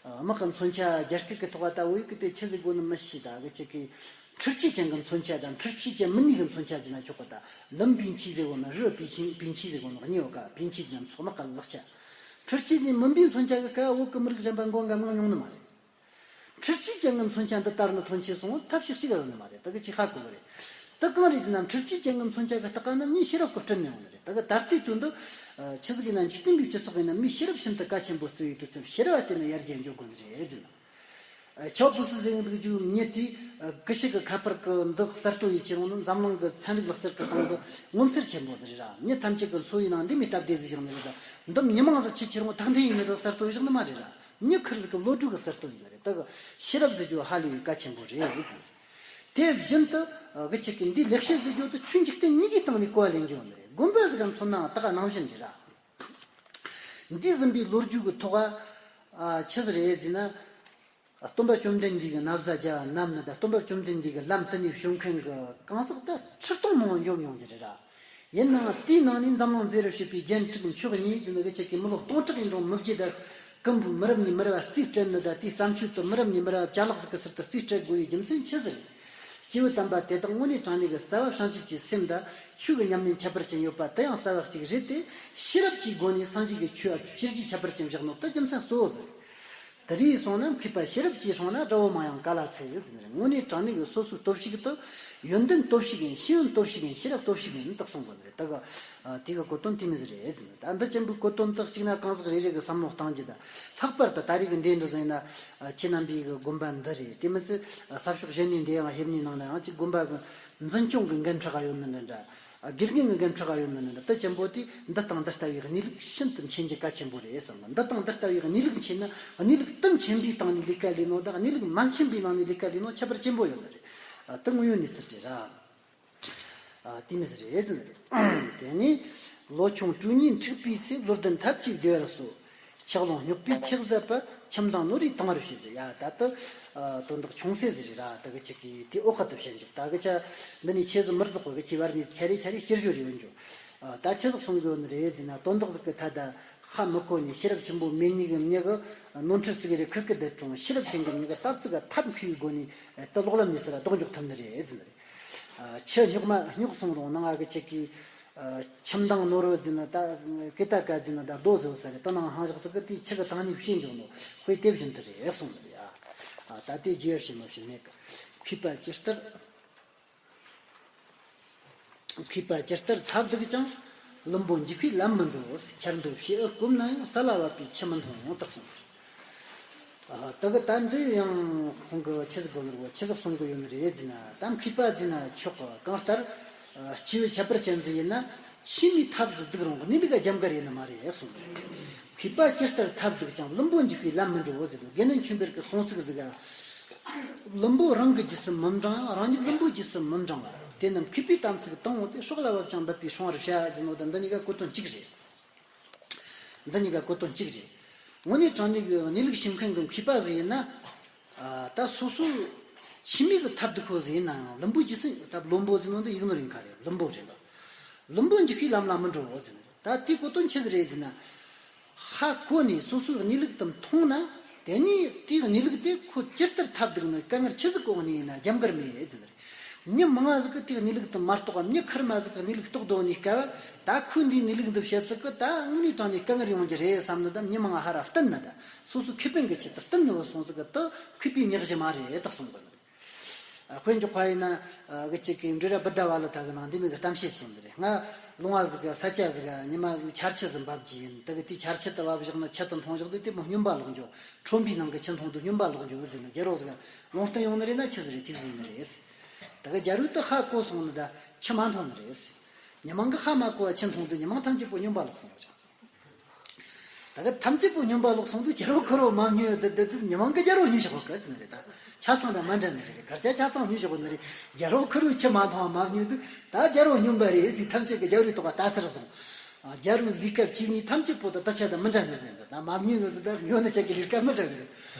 ཨ། དམག་གི་མཚོན་ཆ་རྒྱ་སྐད་གི་ཐོག་ད་བོད་ཡིག་གི་དེ་ཆི་ཟིག་དགོས་ནི་མི་ཤེས། ད་གི་ཅིག་གི་འཕྲུལ་ཆས་ཅན་གི་མཚོན་ཆ་དང་འཕྲུལ་ཆས་ཅན་མིན་ནི་གི་མཚོན་ཆ་ཟེར་ན་ཆོག་གི། ད་ལམ་པིན་ཆི་ཟེར་གོ་ནི། རི་པིན་ཆི། པིན་ཆི་ཟེར་གོ་ནི་གཉིས་ཡོད་ག། པིན་ཆི་ཟེར་ན་མཚོ་དམག་གི་ལག་ཆ། འཕྲུལ་ཆས་ཅན་མིན་པའི་མཚོན་ཆ་གི་ཁ་བོད་གི་མི་རིགས་གཞན་པ་མགོ་འགམ་ངང་མྱོང་ནི་མ་རེད། འཕྲུལ་ཆས་ཅན་གྱི་མཚོན་ཆ་འདི་དར་ནི་ཐོན་ཆེ་སོང་། ཐབས་ཤེས་གཅིག་ཡོད་ནི་མ་རེད། ད་གི་ཅིག་ཧ་གོ་གི་རེད། ད་གང་རེད་ཟེར་ན། འཕྲུལ་ཆས་ཅན་གྱི་མཚོན་ཆ་གི་སྟེང་ན་མིའི་ཤེས་རབ་ཀྱི་སྤྲིན་ནས་ཡོང་ནི་རེད། ད་གི་ད་ལྟའི་དུས་འདི། ཨ། ཆི་ཟིག་ཡིན་ན། འཇིག་རྟེན་པའི་སྤྱི་ཚོགས་ཡིན་ན་མིའི་ཤེས་རབ་ཤིན་ཏུ་གལ་ཆེན་པོ་བརྩི་བའི་དུས་ཚོད། ཤེས་རབ་བ་དེ་ནི་ཡར་རྒྱས་འགྱོ་དགོས་ནི་རེད་ཟེར་ན། ཨ། ཆའོ་ཕུ་སི་ཟེར་གི་འདུག་རྒྱུ་མྱི་དེ། ཨ། ཀི་ཤུ་གི་ཁ་པར་གི་འདི་གསར་གཏོད་ཡེད་ཁྱེར་ཡོང་ནི་འཛམ་གླིང་གི་ཚན་རིག་ལག་རྩལ་གི་སྟེང་དུ་ངོ་མཚར་ཆེན་པོ་ཟིག་རེད་ར། མྱི་ཐམས་ཅད་ཀྱི་འཚོ་བའི་ནང་འདི་མོའི་སྟབས་བདེ་ཟིག་བཞག་ནི་རེད། ད་འདི་མྱི་མང་ཟིག་ཆེ་ཁྱེར་ཡོང་ཐག་འཐེན་ཡེད་ནི་དེ་གསར་གཏོད་བཞག་ནི་མ་རེད་ར། མྱི་ཁེར་ཟིག་གི་བློ་གྲོས་གི་གསར་གཏོད་ཡིན་ནི་རེད། ད་གི་ཤེས་རབ་ཟེར་རྒྱུ་ཧ་ལས་པའི་གལ་ཆེན་པོ་རེད་ཟེར། དེ་བཞིན་དུ་གི་ཅིག་གི་འདི་ལེགས་བཤད་ཟེར་རྒྱུ་དེ་ཆོས་འཇིག་རྟེན་གཉིས་ཀྱི་སྟེང་ནས་གོ་བ་ལེན་རྒྱུ་ཡོད་ནི་རེད། དགོན་པ་ཟིག་ག་མཚོན་ནའང་ད་ག་ནང་བཞིན་རེད་ར། འདི་ཟིན་པའི་ལོ་རྒྱུས་ཀྱི་ཐོག་ཨ། ཆི་ཟིག་རེད་ཟེར་ན། སྟོན་པ་བཅོམ་ལྡན་འདས་ཀྱིས་ན་བཟའ་རྒྱ་བསྣམས་ནི་དང་། སྟོན་པ་བཅོམ་ལྡན་འདས་ཀྱིས་ལམ་དེ་ནས་བྱོན་མཁན་གྱི་གང་ཟག་ད་ཁྲི་སྟོང་མང་བོ་འབྱོར་མྱོང་རྒྱུ་རེད་ར། ཡིན་ནའང་དེའི་ནང་ནས་འཛམ་གླིང་མཛེས་རབ་བྱེད་པའི་རྒྱན་དྲུག་མཆོག་གཉིས་ཟེར་ནི་གི་ཅིག་གི་མི་ལོ་སྟོང་ཕྲག་ཡིན་རུང་མི་བརྗེད་དར་ཀུན་པོའི་མི་རབས་ནས་མི་རབས་བ་རྩིས་སྤྲད་ནི་དང་། དེའི་བརྩམས་ཆོས་དེ་མི་རབས་ནས་མི་རབས་བ་ཅ་ལག་ཟིག་གི་ཚུལ་དུ་རྩིས་སྤྲད་དགོས་པའི་རྒྱུ་མཚན་ཆི་ཟིག་རེད། སྐྱེས་བུ་དམ་པ་དེ་དག་དངོས་གནས་དྲང་གནས་ཀྱི་རྩ་བ་བྱང་ཆུབ་ཀྱི་སེམས་དང་ཆོས་ཀྱི་ཉམས་ལེན་ཁྱད་པར་ཅན་ཡོད་པ་དེ་ཡང་རྩ་བ་གཅིག་རེད་དེ། ཤེས་རབ་ཀྱི་སྒོ་ནས་སངས་རྒྱས་ཀྱི་ཆོས་ལ་ཕྱིར་བརྗེ་ཁྱད་པར་ཅན་བཞག་ནོ་དེ་རྒྱུ་མཚན་གཙོ་བོ་ཟིག་རེད། དེ་རིགས་སོང་ན་མཁས་པ་ཤེས་རབ་ཀྱིས་སོང་ན་དགྲ་བོ་མང་ཡང་ག་ལ་འཚེ་ཟེར་ནི་རེད། དངོས་གནས་དྲང་གནས་ཀྱི་སོ་སོའི་སྟོབས་ཤུགས་དེ་ཡོན་ཏན་སྟོབས་ཤུགས་ཡིན། ཤེས་ཡོན་སྟོབས་ཤུགས་ཡིན། ཤེས་རབ་སྟོབས་ཤུགས་ཡིན་དེ་གསུང་དགོས་ནི་རེད། ད་གི་ཨ། དེ་གི་གོ་དོན་དེ་མོ་ཟིག་རེད་ཟེར་ནི། ད་འདི་ཅན་པོའི་གོ་དོན་དག་ཅིག་ན་གང་ཟག་རེ་རེ་གི་བསམ་བློ་གཏང་རྒྱུ་དང་། ལྷག་པར་དུ་ད་རེས་ཀྱི་འདི་འདྲ་ཟིག་ཡིན་ན། ཨ། ཁྱེད་རྣམ་པའི་གི་དགོན་པ་འདི་རེད། དེ་མི་ཚད་ས་ཕྱོགས་གཞན་ནས་འདི་ཡང་ཕེབས་ནི་ནང་ན་ཡང་ཅིག་དགོན་པ་གི་འཛིན་སྐྱོང་གི་འགན་འཁྲི་ག་ཡོད་ནི་འདྲ་འདྲ། ཨ། དགེ་རྒན་གྱི་འགན་འཁྲི་ག་ཡོད་ནི་འདྲ་འདྲ། དེ་ཅན་པོ་དེ་འདི་དང་འདི་ལྟ་བུའི་གནས་ལུགས་ཤིན་ཏུ་མཁྱེན་རྒྱུ་གལ་ཆེན་པོ་རེད་བསམ་གི། འདི་དང་འདི་ལྟ་བུའི་གནས་ལུགས་མཁྱེན་ན། གནས་ལུགས་དེ་མཁྱེན་པའི་སྟེང་ནས་ལས་ཀ་ལས་ནོ་དང་། གནས་ལུགས་མ་མཁྱེན་པའི་ནང་ནས་ལས་ཀ་ལས་ནོ་ཁྱད་པར་ཆེན་པོ་ཡོད་ནི་རེད། ཨ། དེ་དངོས་ཡོད་གནས་ཚུལ་རེད་ར། ཨ། དེ་མོ་ཟིག་རེད་ཟེར་ནི་རེད། དེ་ནས་ལོ་ཆུང་དྲུག་གཉིས་འཁྲུགས་པའི་ཚེ། བློ་ལྡན་ཐབས་ཀྱིས་བདེ་བར་གསོ། ཆགས་ལོང་རྙོག་པས་ཆགས་ཟད་པ། ཁྱིམ་དང་ནོར་བུས་དང་བར་བྱེད་ཟེར། ཡ། ད་ལྟ། ཨ། དོན་དག་ཆུང་ཟད་ཟིག་རེད་ར། ད་གི་ཅིག་གིས་དེ་འོག་ཁ་དུ་བཤད་འཇོག་ད་གི་ཆ་འདི་ནས་ཆེ་ཟིག་མི་རྫོགས་པ་གི་ཅིག་བར་ནས་ཆ་རེ་ཆ་རེ་སྐྱུར་བཞོ་རེ་ཡོད་འཇོག་ཨ། ད་ཆི་ཟིག་གསུང་གི་ཡོད་ནི་རེད་ཟེར་ན། དོན་དག་ཟིག་གི་ཐད་ད་ཧ་མི་གོ་ནས། ཤེས་རབ་ཆེན་པོ་མེད་ནི་གི་མྱི་གི་ནོར་འཁྲུལ་ཙིག་རེ་ཁུར་གི་བསྡད་རུང་། ཤེས་རབ་ཅན་གྱི་མྱི་གི་ད་ཙིག་ག་ཐབས་མཁས་པའི་སྒོ་ནས་ད་ལོག་ལམ་ནས་ཟེར་ར་ལྡོག་འཇོག་ཐུབ་ནི་རེད་ཟེར་ནི་རེད། ཨ། ཆུ་རྙོག་མ་རྙོག་སོང་རུང་ནང་ང་གི་ཅིག་གིས། ཨ། ཁྱིམ་དང་ནོར་བུ་ཟེར་ན་ད། ཀི་ཏ་ཀ་ཟེར་ན་ད་རྡོ་ཟེར་བ་ས་རེད། ད་ནང་ཧང་ཞག་ཙིག་གི་དེའི་ཆུ་གི་དང་ནི་བྱིན་འཇོག་ནོ། དཔེ་དེ་བཞིན་དུ་རེད་གསུངས་ནི་རེད། ཨ། ད་དེ་རྒྱས་བཤད་མ་བཤད་མེད་གི། མཁས་པ་ཇི་ལྟར། མཁས་པ་ཇི་ལྟར་ཐབས་སྡུག་ཀྱང་། བླུན་པོ་འཇིགས་པའི་ལམ་མི་འགྲོ། ཆར་འབེབས་བྱེ་ཨུ་བསྐུམ་ན་ཡང་། ས་ལ་བབས་པའི་ཆུ་མི་འཐུང་། དེ་གསུངས། ཨ། ད་གི་ད་འདི་ཡང་ཁོང་གི་ཆི་ཟིག་གོ་ནོར་བོ་ཆི་ཟིག་གསུང་གི་ཡོད་ནི་རེད་ཟེར་ན། ད་མཁས་པ་ཟེར་ན་ཆོག་གི། གང་ལྟར། ཨ། སྐྱེས་བུ་ཁྱད་པར་ཅན་ཟིག་ཡིན་ན་ཆེས་མོའི་ཐབས་ཟིག་སྡུག་རུང་གི་གནས་ལུགས་ལ་རྒྱབ་འགལ་ཡིན་ནི་མ་རེད་གསུངས་ནི་རེད། མཁས་པ་ཇི་ལྟར་ཐབས་སྡུག་ཀྱང་། བླུན་པོ་འཇིགས་པའི་ལམ་མི་འགྲོ་ཟེར་དུས། དགེ་འདུན་ཆོས་འཕེལ་གྱི་གསུང་ཚིག་ཟིག་ག་བླུན་པོ་རང་གི་རྗེས་སུ་མི་འབྲང་ཡང་། རང་ཉིད་བླུན་པོའི་རྗེས་སུ་མི་འབྲང་བ། དེ་ནི་མཁས་པའི་དམ་ཚིག་དང་པོ་སྟེ། སྲོག་ལ་བབ་ཀྱང་འབད་པའི་སྲུང་བར་བྱ་ཟེར་ནོ་དང་། འདི་གཉིས་ཀ་གོ་དོན་གཅིག་རེད། འདི་གཉིས་ཀ་གོ་དོན་གཅིག་རེད། དངོས་གནས་དྲང་གནས་ཀྱི་གནས་ལུགས་ཤེས་མཁན་གྱི་མཁས་པ་ཟིག་ཡིན་ན། ཨ། ད་སོ་སོ་ཆི་མོ་ཟིག་ཐབས་སྡུག་པོ་ཟིག་ཡིན་ན་ཡང་། བླུན་པོའི་རྗེས་སུ། ད་བླུན་པོ་ཟེར་ནོ་འདི་ཡིག་ནོར་ཡིན་ཁ་རེད། བླུན་པོ་རེད་ལ། བླུན་པོ་འཇིགས་པའི་ལམ་ལ་མི་འགྲོ་ཟེར་ནི། ད་དེའི་གོ་དོན་ཆི་ཟིག་རེད་ཟེར་ན། ཧ་གོ་ནས་སོ་སོའི་གནས་ལུགས་དེ་མཐོང་ན། དེ་ནས་དེའི་གནས་ལུགས་དེ་ཁོ་ཇི་ལྟར་ཐབས་སྡུག་ནི། དཀའ་ངལ་ཆི་ཟིག་གི་འོག་ནས་ཡིན་ན་རྒྱབ་འགལ་མེད་ཟེར་ནི་རེད། མྱི་མང་ང་ཟིག་གིས་དེའི་གནས་ལུགས་དེ་མ་རྟོགས་པ། མྱི་ཁེར་མ་ཟིག་གིས་གནས་ལུགས་རྟོགས་དོ་ནས་དཀའ་བ། ད་ཁོས་འདིའི་གནས་ལུགས་འདི་བཤད་ཚིག་གི་ད་དངོས་གནས་དྲང་ནས་དཀའ་ངལ་ཡོང་རྒྱུ་རེད་བསམ་ནི། ད་མྱི་མང་ང་ཧར་ར་བསྟན་ནི། ད་སོ་སོའི་ཁེ་ཕན་གི་ཆེད་དུ་བསྟན་ནི་བུད་སོང་ཟིག་གི་དེ་མཁས་པའི་ཉག་གཞི་མ་རེད་ད་གསུང་གི་ནི་རེད། དཔེ་འཇོག་པ་ཡིན་ན། གི་ཅིག་གི་འབྲི་ར་བུ་ད་བ་ལ་ད་གི་ནང་འདི་མི་གི་གཏམ་བཤད་ཚོ་འདི་རེད། ང་ལུང་བ་ཟིག་གི་ས་ཆ་ཟིག་ག་ཉི་མ་ཟིག་ཆར་ཆུ་ཟིག་འབབ་ཀྱི་ཡིན། ད་གི་དེ་ཆར་ཆུ་ད་བབ་བཞག་ན་ཆུ་ད་མཐོང་བཞག་དུས་དེ་མོ་སྨྱོན་པ་ལོག་འགྱོ། ཁྲོན་པའི་ནང་གི་ཆུ་མཐོང་དུས་སྨྱོན་པ་ལོག་འགྱོ་ཟེར་ན། རྒྱལ་རོགས་ཟིག་ལུང་བསྟན་ཡོང་ནི་རེད་ན་ཆི་ཟིག་རེད་ཅིག་ཟིག་ནི་རེད། ད་གི་རྒྱལ་རོགས་དུ་ཧ་གོ་སོང་ནི་ད་ཆུ་མ་མཐོང་ནི་རེད། ཉི་མ་གི་ཧ་མ་གོ་བ་ཆུ་མཐོང་དུས་ཉི་མ་ཐམས་ཅད་པོ་སྨྱོན་པ་ལོག་སོང་ནི་རེད། ད་ག་ཐམས་ཅད་པོ་སྨྱོན་པ་ལོག་སོང་དུས་རྒྱལ་རོགས་ཁུར་བོ་མ་སྨྱོས་དེ་དེ་དེ་ཉི་མ་གི་རྒྱལ་རོགས་སྨྱོས་ཤོག་གི་ཟེར་ནི་རེད། ད་ཆ་ཚང་ད་མ་འདྲ་ནི་རེད། གར་ཆ་ཆ་ཚང་སྨྱོས་ཤོག་ནི་རེད། རྒྱལ་རོགས་ཁུར་བོ་ཆུ་མ་མཐོང་བ་མ་སྨྱོས་དུས་ད་རྒྱལ་རོགས་སྨྱོན་པ་རེད་ཟེར། ཐམས་ཅད་ཀྱི་རྒྱལ་རོགས་ཐོག་ལྟ་ཚར་སོང་། རྒྱལ་རོགས་ལུས་སྐབས་ཅིག་ནི་ཐམས་ཅད་པོ་ད་ད་ཆ་ད་མི་འདྲ་ནི་ཟེར་ཟེར། ད་མ་སྨྱོས་ནི་ཟེར། ད་སྨྱོ་ནི་ཆ་གི་ལུས་སྐབས་མི་འདྲ་གི་རེད།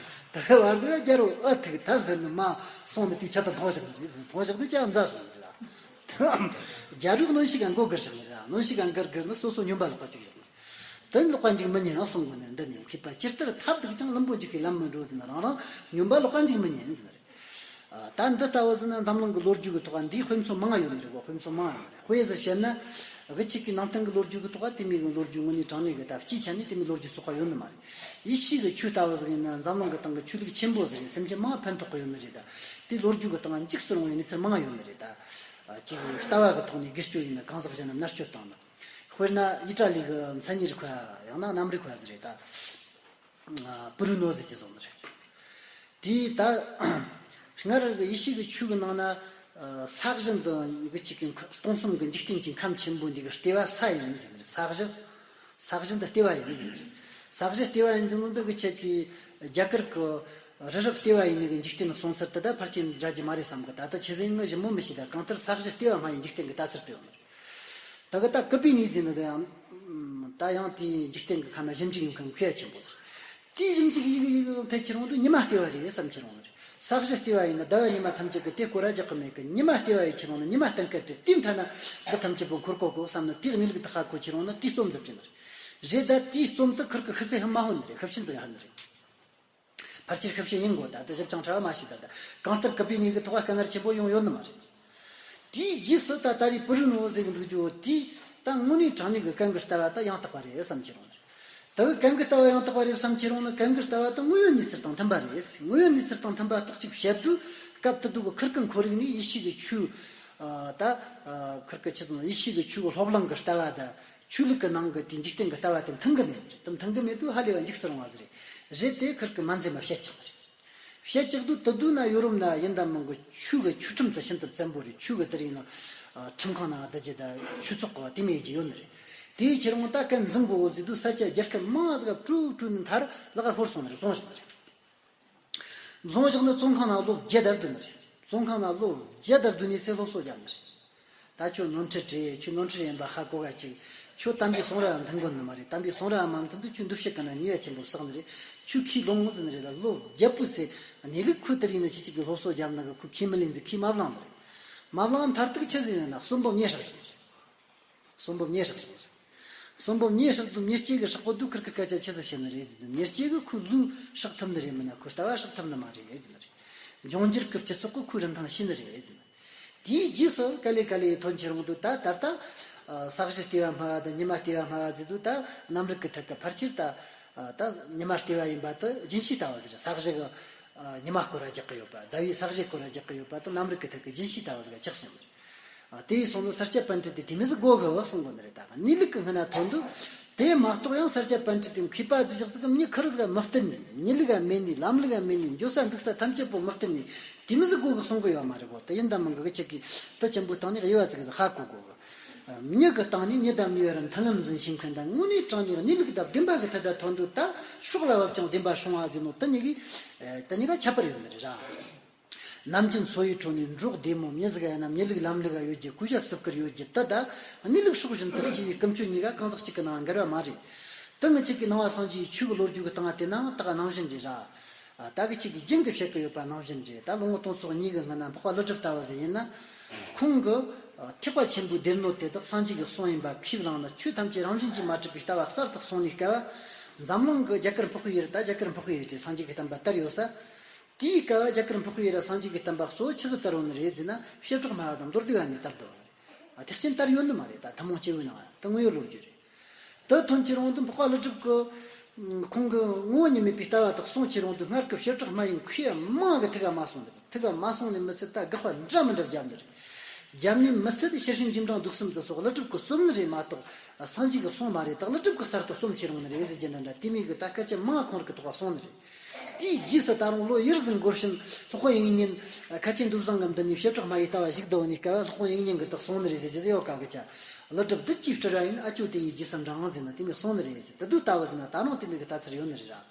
ད་ག་བར་ཟེར་རྒྱལ་རོགས་ཨ་ཐུག་ཐབས་ཟེར་ནི་མ་སོང་ནི་དེ་ཆ་ད་མཐོང་བཞག་ནི་རེད་ཟེར། མཐོང་བཞག་དུས་ཆ་མཛའ་སོང་ནི་རེད། རྒྱལ་རོགས་གནོན་ཤུགས་ག་མགོ་སྒུར་བཞག་ནི་རེད། གནོན་ཤུགས་ག་མགོ་སྒུར་ནི་སོ་སོ་སྨྱོན་པ་ལོག་པ་ཅིག་བཞག་ནི། དོན་ལོག་པ་འཇིག་མི་ཉན་གསུང་གི་ནི་འདི་ནས་མཁས་པ་ཇི་ལྟར་ཐབས་རྡུགས་ཀྱང་བླུན་པོ་འཇིག་གི་ལམ་མི་འགྲོ་ཟེར་ན། རང་རང་སྨྱོན་པ་ལོག་པ་འཇིག་མི་ཉན་ཟེར་ནི་རེད། ད་འདི་ལྟ་བུ་ཟེར་ན་འཛམ་གླིང་གི་ལོ་རྒྱུས་ཀྱི་ཐོག་འདིའི་དཔེ་མཚོན་མང་ང་ཡོད་ནི་རེད་གོ། དཔེ་མཚོན་མང་ང་ཡོད་ནི་རེད། དཔེ་ཟེར་བཤད་ན་གི་ཅིག་གི་ནང་བསྟན་གི་ལོ་རྒྱུས་ཀྱི་ཐོག་དེ་མོ་གི་ལོ་རྒྱུས་དངོས་གནས་དྲང་གནས་གི་ད་སྤྱིའི་ཆ་ནས་དེ་མོ་ལོ་རྒྱུས་ཚོགས་པ་ཡོད་ནི་མ་རེད། ཡེ་ཤུ་གི་ཆོས་ལྟ་བུ་ཟིག་ཡིན་ན་འཛམ་གླིང་གི་སྟེང་གི་ཆོས་ལུགས་ཆེན་པོ་ཟིག་རེད། སེམས་ཅན་མང་ཕན་ཐོགས་གི་ཡོད་ནི་རེད། ད་དེ་ལོ་རྒྱུས་གི་སྟེང་འཇིགས་སུ་རུང་བའི་གནས་ཚུལ་མང་ང་ཡོད་ནི་རེད། ད་ཅིག་ལྟ་བ་གི་ཐོག་ནས་བེད་སྤྱོད་ཡིན་ན་གང་ཟག་གཞན་རྣམས་མནར་གཅོད་བཏང་ནི། དཔེར་ན་ཨི་ཏྲ་ལི་གི་མཚན་ཉིད་རིག་པ་ཡང་ན་གནམ་རིག་པ་ཟིག་རེད། ད་པུ་རུ་ནོ་ཟེར་གྱི་བཟོ་ནི་རེད། དེས་ད་སྔར་གི་ཡེ་ཤུ་གི་ཆོས་གི་ནང་ན་ས་གཞི་འདི་གི་ཅིག་གི་སྟོང་གསུམ་གི་འཇིག་རྟེན་གྱི་ཁམས་ཆེན་པོ་འདི་གི་ལྟེ་བ་ས་ཡིན་ཟེར་ནི་རེད། ས་གཞི། ས་གཞི་འདི་ལྟེ་བ་ཡིན་ཟེར་ནི་རེད། ས་གཞི་ལྟེ་བ་ཡིན་ཟེར་ནི་འདི་གི་ཅིག་གི་རྒྱ་གར་གི་རི་རབ་ལྟེ་བ་ཡིན་ནི་གི་འཇིག་རྟེན་གསུང་ཚུལ་དེ་ད་ཕལ་ཆེར་འདྲ་རྒྱུ་མ་རེད་བསམ་གི། ད་ལྟ་ཆི་ཟིག་ཡིན་ངས་ཞིབ་མོ་མི་ཤེས། ད་གང་ལྟར་ས་གཞི་ལྟེ་བ་སྨྲ་བའི་འཇིག་རྟེན་གི་ལྟ་ཚུལ་དེ་ཡོད་ནི་རེད། ད་གི་ད་ཀི་པི་ནི་ཟེར་ནི་ད་ཡང་། ད་ཡང་དེའི་འཇིག་རྟེན་གྱི་ཁམས་ན་ཞིབ་འཇུག་ཡོང་མཁན་མཁས་ཆེན་པོ་ཟེར། དེའི་ཞིབ་འཇུག་ཡིག་ཡིག་ཡིག་ཐད་ཁྱེར་འོང་དུས་ཉི་མ་ལྟེ་བ་རེད་བསམ་ཁྱེར་འོང་ནི་རེད། ས་གཞི་ལྟེ་བ་ཡིན་ན་ཟླ་བ་ཉི་མ་ཐམས་ཅད་ཀྱི་དེ་སྐོར་ར་རྒྱག་གི་མེད་གི། ཉི་མ་ལྟེ་བ་ཡི་ཁྱེར་འོང་ན་ཉི་མ་གཏན་འཁེལ་ཏེ་དེའི་མཐའ་ན་འདི་ཐམས་ཅད་པོ་འཁོར་གོ་གོ་བསམ་ན། དེའི་གནས་ལུགས་དེ་ཧ་གོ་ཁྱེར་འོང་ན་དེའི་རྩོམ་མཛད་ཀྱི་ནི་རེད། རེད། ད་དེའི་རྩོམ་དེ་ཁུར་གི་ཤི་ཚེ་ཧི་མ་ཧོན་ནི་རེད། ཤི་ཕྱིན་ཟིག་ཧ་ནི་རེད། ཕལ་ཆེར་ཤི་བྱེད་ཡིན་དགོས། ད་ལྟ་ཞིབ་ཅིང་ཕྲ་བ་མ་ཤེས། ད་ལྟ་གང་ལྟར་ཀི་པི་ནི་གི་ཐོག་དཀའ་ངལ་ཆེན་པོ་ཡོང་ཡོད་ནི་མ་རེད། དེའི་རྗེས་སུ་ད་ད་རེས་པུ་རུ་ནོ་ཟེར་གི་འདུག་རྒྱུ་དེ་ད་དངོས་གནས་དྲང་གནས་ཀྱི་གན་གི་ལྟ་བ་ད་ཡང་དག་པ་རེད་བསམ་ཁྱེར་འོང་ནི་རེད། ད་གི་གན་གི་ལྟ་བ་ཡང་དག་པ་རེད་བསམ་ཁྱེར་འོང་ན། གན་གི་ལྟ་བ་ད་དངོས་ཡོད་གནས་ཚུལ་དང་མཐུན་པ་རེད། དངོས་ཡོད་གནས་ཚུལ་དང་མཐུན་པ་རྟག་གཅིག་བཤད་དུས་སྐབས་དེ་དུས་ཀྱི་ཁུར་གི་ཁོར་ཡུག་ནས་ཡེ་ཤུ་གི་ཆོས། ད་ཁུར་གི་ཆི་ཟེར་ན་ཡེ་ཤུ་གི་ཆོས་གི་སློབ་གླིང་གི་ལྟ་བ་ད། ཆོས་ལུགས་ཀྱི་ནང་གི་དེ་འཇིག་རྟེན་གྱི་ལྟ་བ་དེ་མཐུན་གི་མེད་པ་རེད། དེ་མཐུན་གི་མེད་དུས་ཧ་ལས་པ་འཇིགས་སུ་རུང་བ་ཟིག་རེད། རེད་དེ་ཁུར་གི་མ་འཛེམ་པ་བཤད་ཀྱང་རེད། བཤད་ཀྱང་དུས་དེ་དུས་ན་ཡོ་རོབ་ན་ཡིན་ད་མིན་གི་ཆོས་གི་ཆོས་ཁྲིམས་དེ་ཤིན་ཏུ་བཙན་པོ་རེད། ཆོས་གི་དེ་རིང་ན་ཁྲིམས་ཁང་ན་བསྡད་རྒྱུ་ད་ཆོས་ཚོགས་གི་དེ་མེད་རྒྱུ་ཡོད་ནི་རེད། དེའི་ཕྱིར་འོང་ད་གན་འཛིན་དགོས་འོ་ཟེར་དུས་ས་ཆ་རྒྱལ་ཁབ་མང་ཟིག་ག་སྤྲོ་སྤྲོ་ནས་མཐར་ལག་ག་ཤོར་སོང་ནི་རེད། བཙོང་བཞག་ནི་རེད། བཙོང་བཞག་ནི་བཙོན་ཁང་ནང་ལོ་བརྒྱད་བསྡད་འདུག་ནི་རེད། བཙོན་ཁང་ནང་ལོ་བརྒྱད་བསྡད་འདུག་ནི་ཚེ་སློབ་གསོ་རྒྱབ་ནི་རེད། ད་ཁྱོད་ནོར་འཁྲུལ་རེད། ཁྱོད་ནོར་འཁྲུལ་ཡིན་པ་ཧ་གོ་ག་ཅིག་ཁྱོད་དམ་པའི་གསུང་རབ་མཐུན་དགོས་ནི་མ་རེད། དམ་པའི་གསུང་རབ་མ་མཐུན་དུས་ཁྱོད་འདུ་ཤེས་ཀྱི་ནང་ཉེས་པ་ཆེན་པོ་བསགས་ནི་རེད། ཁྱོད་ཁས་ལོངས་ཟེར་ནི་རེད། ད་ལོ་བརྒྱད་པོའི་ཚེ་གནས་ལུགས་ཁོ་དེ་རིང་ནི་ཁྱེད་ཅིག་གི་སློབ་གསོ་རྒྱབ་ནི་གི་ཁོ་ཁས་མི་ལེན་ཟིག་ཁས་མ་བླངས་ནི་རེད། མ་བླངས་མཐར་ཐུག་ཆི་ཟིག་ཡིན་ན་གསོན་པོ་མེ་སྲེག་བཞག་ནི་རེད། གསོན་པོ་མེ་སྲེག་བཞག་ནི་རེད། གསོན་པོ་མེ་སྲེག་དུས་མེ་ལྕེ་གི་སྲེག་གོ་དུས་ཁུར་གི་སྐད་ཆ་ཆི་ཟིག་བཤད་ནི་རེད། མེ་ལྕེ་གི་ཁོའི་ལུས་སྲེག་ཐུབ་ནི་རེད། མིན་ན་ཁོའི་ལྟ་བ་སྲེག་ཐུབ་ནི་མ་རེད་ཟེར་ནི་རེད། འབྱུང་འགྱུར་གི་སྤྱི་ཚོགས་གི་ཁོའི་རིན་ཐང་ཤེས་ནི་རེད་ཟེར་ནི། དེའི་རྗེས་སུ་ག་ལེ་ག་ལེ་ཐོན་ཁྱེར་འོང་དུས་ད་ད་ལྟ་ས་གཞི་ལྟེ་བ་སྨྲ་བ་དང་ཉི་མ་ལྟེ་བ་སྨྲ་བ་ཟེར་དུས། ད་གནམ་རིག་གི་ཐད་ཀྱི་ཕལ་ཆེར་ད་ད་ཉི་མ་ལྟེ་བ་ཡིན་པ་དེ་རྒྱུན་ཤེས་ལྟ་བུ་ཟིག་རེད། ས་གཞི་གི་ཉི་མ་སྐོར་ར་རྒྱག་གི་ཡོད་པ། ཟླ་བའི་ས་གཞི་སྐོར་ར་རྒྱག་གི་ཡོད་པ་དེ་གནམ་རིག་གི་ཐད་ཀྱི་རྒྱུན་ཤེས་ལྟ་བུ་ཟིག་ག་ཆགས་སོང་ནི་རེད། ཨ། དེ་ཡིས་སོང་ན་ས་སྐྱ་པཎྜི་ཏས་དེ་མོ་ཟིག་དགོས་གི་གསུང་གོ་ནི་རེད། ད་གནས་ལུགས་ཀྱི་སྔ་ན་ཐོན་དུས་དེ་མ་གཏོགས་ཡང་ས་སྐྱ་པཎྜི་ཏས་མཁས་པ་ཟིག་བཞག་ཟིག་གམ། མྱི་ཁུར་ཟིག་ག་མི་བསྟེན་ནས། མྱི་ལུགས་ག་མེད་ནས། ལམ་ལུགས་ག་མེད་ནས། འགྱོ་ས་འདུག་ས་ཐམས་ཅད་པོ་མི་བསྟེན་ནས། དེ་མོ་ཟིག་དགོས་གི་གསུང་གི་ཡོད་མ་རེད་གོ། དེ་ཡིན་ད་མིན་གི་གི་ཆེད་ཀྱི་དེ་ཆེན་པོའི་སྟེང་ནས་དབྱེ་བ་ཟིག་གི་ཧ་གོ་དགོས་གི། མྱི་གི་སྟེང་ནས་མྱི་དང་མྱི་བར་མཐུན་ལམ་འཛིན་ཤེས་མཁན་དང་། དངོས་གནས་དྲང་གནས་གནས་ལུགས་དང་བདེན་པ་གི་ཐད་ད་ཐོན་དུས་ད་ཕྱོགས་ལ་བབ་ཀྱང་བདེན་པ་སྲུང་བ་ཟེར་ནོ་དེ་གཉིས་ཀྱི་དེ་གཉིས་ཀ་ཁྱད་པར་ཡོད་ནི་རེད་ར། ནམ་རྒྱུན་འཚོ་བའི་ཁྲོད་ནས་འབྲོག་བདེ་མོ་མྱི་ཟིག་ཡིན་ན་མྱི་ལུགས་ལམ་ལུགས་ཡོད་རྒྱུ། གོས་ཞབས་བརྩི་བཀུར་ཡོད་རྒྱུ་དེ་ད་གནས་ལུགས་སྲོག་བཞིན་དུ་གཅེས་པའི་ཀུན་སྤྱོད་གཉིས་ཀ་གང་ཟག་གཅིག་གི་ནང་འགལ་བ་མ་རེད། དེ་ངེད་ཅག་གི་ནང་པ་སངས་རྒྱས་ཆོས་ཀྱི་ལོ་རྒྱུས་ཀྱི་སྟེང་དེ་ནང་ད་ག་ནང་བཞིན་རེད་ར། ད་གི་ཅིག་གི་རྒྱུན་གྱི་བཤད་གི་ཡོད་པ་ནང་བཞིན་རེད། ད་ལོ་ངོ་སྟོང་ཚོ་གཉིས་ཀྱི་སྔོན་ན་འཕགས་པ་ཀླུ་སྒྲུབ་ལྟ་བུ་ཟིག་ཡིན་ན། ཁོང་གི་ཐེག་པ་ཆེན་པོའི་སྡེ་སྣོད་དེ་དག་སངས་རྒྱས་ཀྱི་གསུང་ཡིན་པ་ཁས་བླངས་ནས། ཆོས་ཐམས་ཅད་རང་བཞིན་གྱིས་མ་གྲུབ་པའི་ལྟ་བ་གསར་དུ་གསུངས་ནས། སྐབས་འཛམ་གླིང་གི་རྒྱ་གར་འཕགས་པའི་ཡུལ། ད་རྒྱ་གར་འཕགས་པའི་ཡུལ་དེ་སངས་རྒྱས་ཀྱི་བསྟན་པ་དར་ཡོད་ས། དེའི་སྐབས་རྒྱ་གར་འཕགས་པའི་ཡུལ་ལ་སངས་རྒྱས་ཀྱི་བསྟན་པ་གཙོ་བོ་ཆི་ཟིག་དར་ཡོད་ནི་རེད་ཟེར་ན། བྱེ་བྲག་སྨྲ་བ་དང་མདོ་སྡེ་པ་གཉིས་དར་འདུག། ཨ། ཐེག་ཆེན་དར་ཡོད་ནི་མ་རེད། ད་ཐུན་མོང་སྐྱེ་བོའི་ནང་ད་དངོས་ཡོད་ལོ་རྒྱུས་རེད། དེ་ཐོན་ཁྱེར་འོང་དུས་འཕགས་པ་ཀླུ་སྒྲུབ་ཀྱི་ ཁོང་གི་ངོ་བོ་ཉིད་མེད་པའི་ལྟ་བ་དག་གསུང་བྱེད་རུང་དུ། སྔར་གྱི་བྱེ་བྲག་སྨྲ་བའི་མཁས་མང་གི་ཐུགས་ལ་མ་སོང་ནི་རེད། ཐུགས་ལ་མ་སོང་ནི་མི་ཚད་ད་དགག་པ་འདྲ་མི་འདྲ་བརྒྱབ་ནི་རེད། བརྒྱབ་ནི་མི་ཚད་དེ་ཤེར་ཕྱིན་རྗེས་འབྲང་གདུགས་གསུམ་འདི་སོགས་ཀླུ་སྒྲུབ་ཀྱིས་རྩོམ་ནི་རེད་མ་གཏོགས། སངས་རྒྱས་ཀྱིས་གསུངས་མ་རེད། ད་ཀླུ་སྒྲུབ་ཀྱིས་གསར་དུ་རྩོམ་བྱེད་རུང་ནི་རེད་ཟེར་རྒྱུ་འདྲ་འདྲ་དེ་མོ་གི་ད་སྐད་ཆ་མང་ཁོང་རིགས་ཀྱི་ཐོག་ལ་གསུངས་ནི་རེད། དེའི་རྗེས་སུ་ད་རུང་ལོ་ཡུན་རིང་འགོར་ཕྱིན་སློབ་དཔོན་དབྱིག་གཉེན་མཁན་ཆེན་འདུལ་བཟང་གི་མདུན་ནས་བྱེ་བྲག་སྨྲ་བའི་ལྟ་བ་ཞིག་བསྡུ་བ་ནས་སྐབས་སློབ་དཔོན་དབྱིག་གཉེན་གྱིས་དག་གསུངས་ནི་རེད་ཟེར་རྒྱུ་ཟེར་ཡོད་ག་གི་ཆ། ཀླུ་སྒྲུབ་བདུད་ཀྱི་སྤྲུལ་པ་ཡིན། ཨ་ཅོ་དེ་ཡི་རྗེས་སུ་འབྲང་ཟེར་ན་དེ་མོ་གསུངས་ནི་རེད་ཟེར། དེ་དུས་ལྟ་བུ་ཟེར་ན་ད་རུང་དེ་མོ་གི་ལྟ་ཚུལ་ཡོད་ནི་རེད་ར།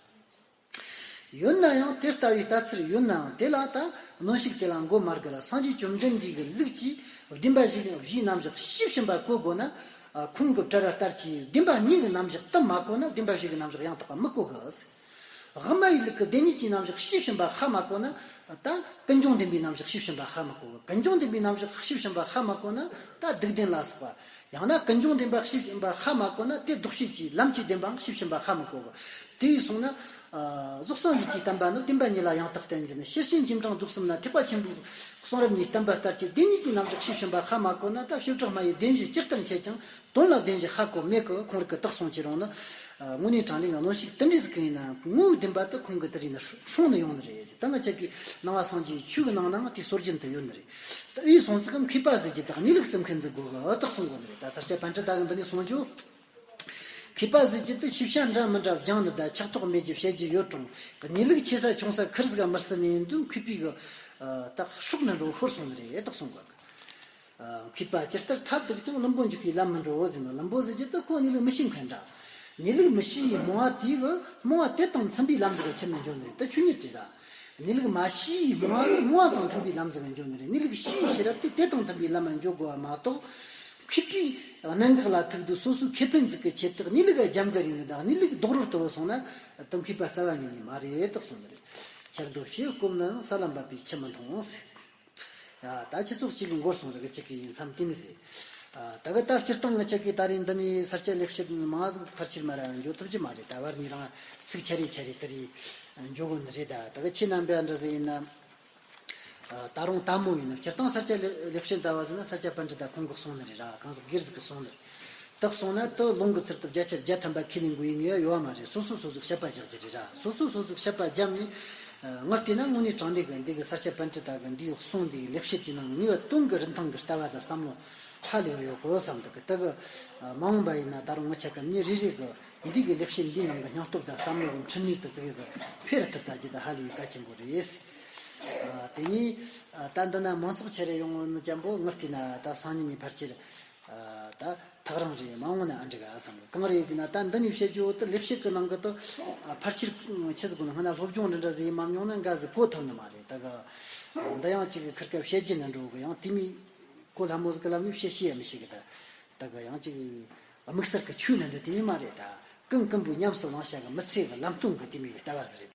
ཡོད་ན་ཡང་དེ་ལྟ་བུའི་ལྟ་ཚུལ་ཡོད་ནའང་དེ་ལ་ད་གནོན་ཤུགས་དེ་ལ་འགོད་མ་དགོས་ལ། སངས་རྒྱས་བཅོམ་ལྡན་འདས་ཀྱི་ལུགས་ཀྱིས་བདེན་པ་བཞི་བཞིའི་རྣམ་གཞག་དཔྱིས་ཕྱིན་པ་གོ་དགོས་ན། ཁོང་གི་བྲལ་བ་ལྟར་གྱི་བདེན་པ་གཉིས་ཀྱི་རྣམ་གཞག་དེ་མ་གོ་ན་བདེན་པ་བཞི་གི་རྣམ་གཞག་ཡང་དག་པ་མི་གོ་གི། དབུ་མ་ཡི་ལུགས་ཀྱི་བདེན་གཉིས་ཀྱི་རྣམ་གཞག་དཔྱིས་ཕྱིན་པ་ཧ་མ་གོ་ན། ད་ཀུན་འབྱུང་བདེན་པའི་རྣམ་གཞག་དཔྱིས་ཕྱིན་པ་ཧ་མི་གོ་གི། ཀུན་འབྱུང་བདེན་པའི་རྣམ་གཞག་དཔྱིས་ཕྱིན་པ་ཧ་མ་གོ་ན་ད་སྡིག་ལྡན་ལ་སོགས་པ། ཡང་ན་ཀུན་འབྱུང་བདེན་པ་དཔྱིས་ཕྱིན་པ་ཧ་མ་གོ་ན་དེ་ལྡོག་བྱེད་ཀྱི་ལམ་གྱི་བདེན་པའང་དཔྱིས་ཕྱིན་པ་ཧ་མི་གོ་གི། དེ་ཡིན་སོང་ན། ཨ། རྫོགས་སངས་རྒྱས་ཀྱི་བསྟན་པ་ནི་བདེན་པ་གཉིས་ལ་ཡང་དག་བརྟེན་ཟེར་ནས། ཤེར་ཕྱིན་རྗེས་འབྲང་གདུགས་གསུམ་ན་ཐེག་པ་ཆེན་པོའི་གསུང་རབ་གཉིས་བསྟན་པ་ལྟར་གྱི་བདེན་གཉིས་ཀྱི་རྣམ་གཞག་དཔྱིས་ཕྱིན་པ་ཧ་མ་གོ་ན་ད་བྱེ་བྲག་སྨྲ་བའི་བདེན་བཞི་ཇི་ལྟར་འཆད་ཀྱང་དོན་ལ་བདེན་བཞི་ཧ་གོ་མེད་གི། ཁོང་རིགས་ཀྱིས་དག་གསུང་བྱེད་རུང་ནི། ཨ། དངོས་གནས་དྲང་གནས་ཀྱི་གནོན་ཤུགས་དེ་འདྲ་ཟིག་གི་ཡིན་ན་ངོ་བོའི་བདེན་པ་དེ་ཁོང་གིས་དེ་རིགས་ན་སྲུང་ནི་ཡོང་ནི་རེད། ད་ང་ཅག་གི་ནང་པ་སངས་རྒྱས་ཆོས་ཀྱི་ནང་ནའང་དེ་སྲོལ་རྒྱུན་དུ་ཡོད་ནི་རེད། ད་ཡིན་སོང་ཙི་གམ་མཁས་པ་ཟེར་རྒྱུ་དག་གནས་ལུགས་སེམས་ཁུར་འཛིན་དགོས་གི། དག་གསུང་དགོས་ནི་རེད། ད་ས་སྐྱ་པཎ་ཌི་ཏ་གི་འདི་ནས་གསུང་རྒྱུ། མཁས་པ་ཟེར་རྒྱུ་དེ་ཤེས་བྱ་འདྲ་མི་འདྲ་སྦྱངས་ནི་དང་ཕྱག་ཐོག་མེད་རྒྱུ་བཤད་རྒྱུ་ཡོད་རུང་གནས་ལུགས་ཆེ་ས་ཆུང་ས་ཁུར་ཟིག་ག་མི་སྲིད་ནས་འདུག་མཁས་པའི་གི། ཨ། དག་སྲོག་ནི་འགྲོ་ཤོར་སོང་ནི་རེད། དག་གསུང་གི། ཨ། མཁས་པ་ཇི་ལྟར་ཐབས་རྡུགས་ཀྱང་བླུན་པོ་འཇུག་པའི་ལམ་མི་འགྲོ་ཟེར་ནོ། བླུན་པོ་ཟེར་རྒྱུ་དེ་ཁོ་གནས་ལུགས་མི་ཤེས་མཁན་འདྲ། གནས་ལུགས་མི་ཤེས་པའི་རྨོངས་པ་དེ་གི་རྨོངས་པ་དེ་དང་མཐུན་པའི་ལམ་ཟིག་ག་ཁྱེར་ནས་འགྱོ་ནི་རེད། དེ་ཆོས་ཉིད་རེད་ར། གནས་ལུགས་མ་ཤེས་པའི་རྨོངས་པ་ནི་རྨོངས་པ་དང་མཐུན་པའི་ལམ་ཟིག་ག་འགྱོ་ནི་རེད། གནས་ལུགས་ཤེས་པའི་ཤེས་རབ་དེ་དེ་དང་མཐུན་པའི་ལམ་ལ་འགྱོ་དགོས་པ་མ་གཏོགས། མཁས་པའི་གནད་འགག་ལ་ཐུག་དུས་སོ་སོའི་ཁེ་ཕན་ཟིག་གི་ཆེད་དུ་གནས་ལུགས་ལ་རྒྱབ་འགལ་ཡོང་གི། ད་གནས་ལུགས་རྡོག་རོལ་དུ་བུད་སོང་ན་དེ་མཁས་པ་རྩ་བ་ཉིད་ནས་མ་རེད། དག་གསུང་ནི་རེད། ཆར་འབབ་ཕྱིར་སྐོམ་ནའང་ས་ལ་འབབ་པའི་ཆུ་མི་འཐུང་ཟེར། ཡ། ད་ཁྱེད་ཚོ་གཅིག་གི་འགོར་སོང་ཟིག་གི་གཅིག་གི་ཡིན་མཚམས་དེ་མི་ཟེར། ཨ། ད་གི་ད་སྤྱིར་བཏང་ང་ཅག་གིས་ད་རིང་འདི་ནས་ས་སྐྱ་ལེགས་བཤད་མང་ཟིག་ཕལ་ཆེར་མ་ར་འགྱོ་ཐུབ་ཀྱི་མ་རེད། ད་བར་ནས་རང་ཚིག་ཆ་རེ་ཆ་རེ་དེ་རེ་འགྱོ་དགོས་ནི་རེད། ད་ད་གི་ཁྱེད་རྣམ་པ་འདྲ་ཟིག་ཡིན་ན། ཨ། ད་རུང་དལ་མོ་ཡིན་ན་སྤྱིར་བཏང་ས་སྐྱ་ལེགས་བཤད་ལྟ་བུ་ཟིག་ན་ས་སྐྱ་པཎྜི་ཏ་ཁོང་གིས་གསུངས་ནི་རེད་ར། གང་ཟག་སྒེར་ཟིག་གིས་གསུངས་ནི་རེད། དེ་གསུངས་ན་དེ་ལུང་གི་ཚུལ་དུ་བརྒྱ་ཆ་བརྒྱ་ཐམ་པ་ཁས་ལེན་དགོས་ཡིན་ངེས་ཡོད་མ་རེད། སོ་སོ་སོ་ཟིག་དཔྱད་པ་རྒྱག་རྒྱུ་རེད་ར། སོ་སོ་སོ་ཟིག་དཔྱད་པ་བརྒྱབ་ནས། ཨ། ངས་བལྟས་ན་དངོས་གནས་དྲང་གནས་ཀྱི་འདི་གི་ས་སྐྱ་པཎྜི་ཏ་གི་འདིའི་གསུང་འདིའི་ལེགས་བཤད་ཀྱི་ནང་ངེས་པ་དོན་གྱི་རིན་ཐང་གི་ལྟ་བ་དང་བསམ་བློ་ཧ་ལས་ཡོད་གོ་བསམ་འདུག་གི། དེ་གི། ཨ། མ་འོངས་པ་ཡིན་ན་ད་རུང་ང་ཅག་གི་མི་རེ་རེ་གི་འདི་གི་ལེགས་བཤད་འདིའི་ནང་གི་སྙིང་སྟོབས་དང་བསམ་བློ་གི་འཕྲིན་ལས་དེ་ཙི་གེ་ཟིག་འཕེལ་ཐུབ་ད་རྒྱུ་དེ་ཧ་ལས་གལ་ཆེན་པོ་རེད། ཨ། དེ་ནས། ཨ། ད་འདི་ན་མང་ཚོགས་ཆེ་རེ་ཡོང་ནི་ཅན་པོ་ངས་བལྟས་ན་ད་སང་ཉིན་ནས་ཕལ་ཆེར། ཨ། ད་ཐག་རིང་རེད། མ་འོངས་ན་ཨེ་འགྲིག་ག་བསམ་གི། གང་རེད་ཟེར་ན་ད་འདི་ནས་བཤད་རྒྱུ་དེ་ལེགས་བཤད་ཀྱི་ནང་གི་དེ། ཨ། ཕལ་ཆེར་ཆི་ཟིག་གོ་ན་སྔ་ན་སློབ་སྦྱོང་འདྲ་འདྲ་ཟིག་ཡེད་མ་མྱོང་ན་འགའ་ཟིག་གོ་ཐུབ་ནི་མ་རེད། ད་གི་འདི་ཡང་ཅིག་ཁིར་ཀ་བཤད་རྒྱུ་འདྲ་འགྲོ་གི། ཡང་དེ་མོ་གོ་སླ་མོ་ཟིག་གི་ལམ་ནས་བཤད་ཤེས་ཡ་མི་ཤེས་གི། ད་ད་གི་ཡང་ཅིག་དམིགས་བསལ་གྱི་ཆོས་འདྲ་འདྲ་དེ་མོ་མ་རེད། ད་ཀུན་ཀུན་པོའི་ཉམས་སུ་བླང་བྱ་གི་མི་ཚེ་གི་ལམ་སྟོན་གི་དེ་མོ་གི་ལྟ་བ་ཟིག་རེད།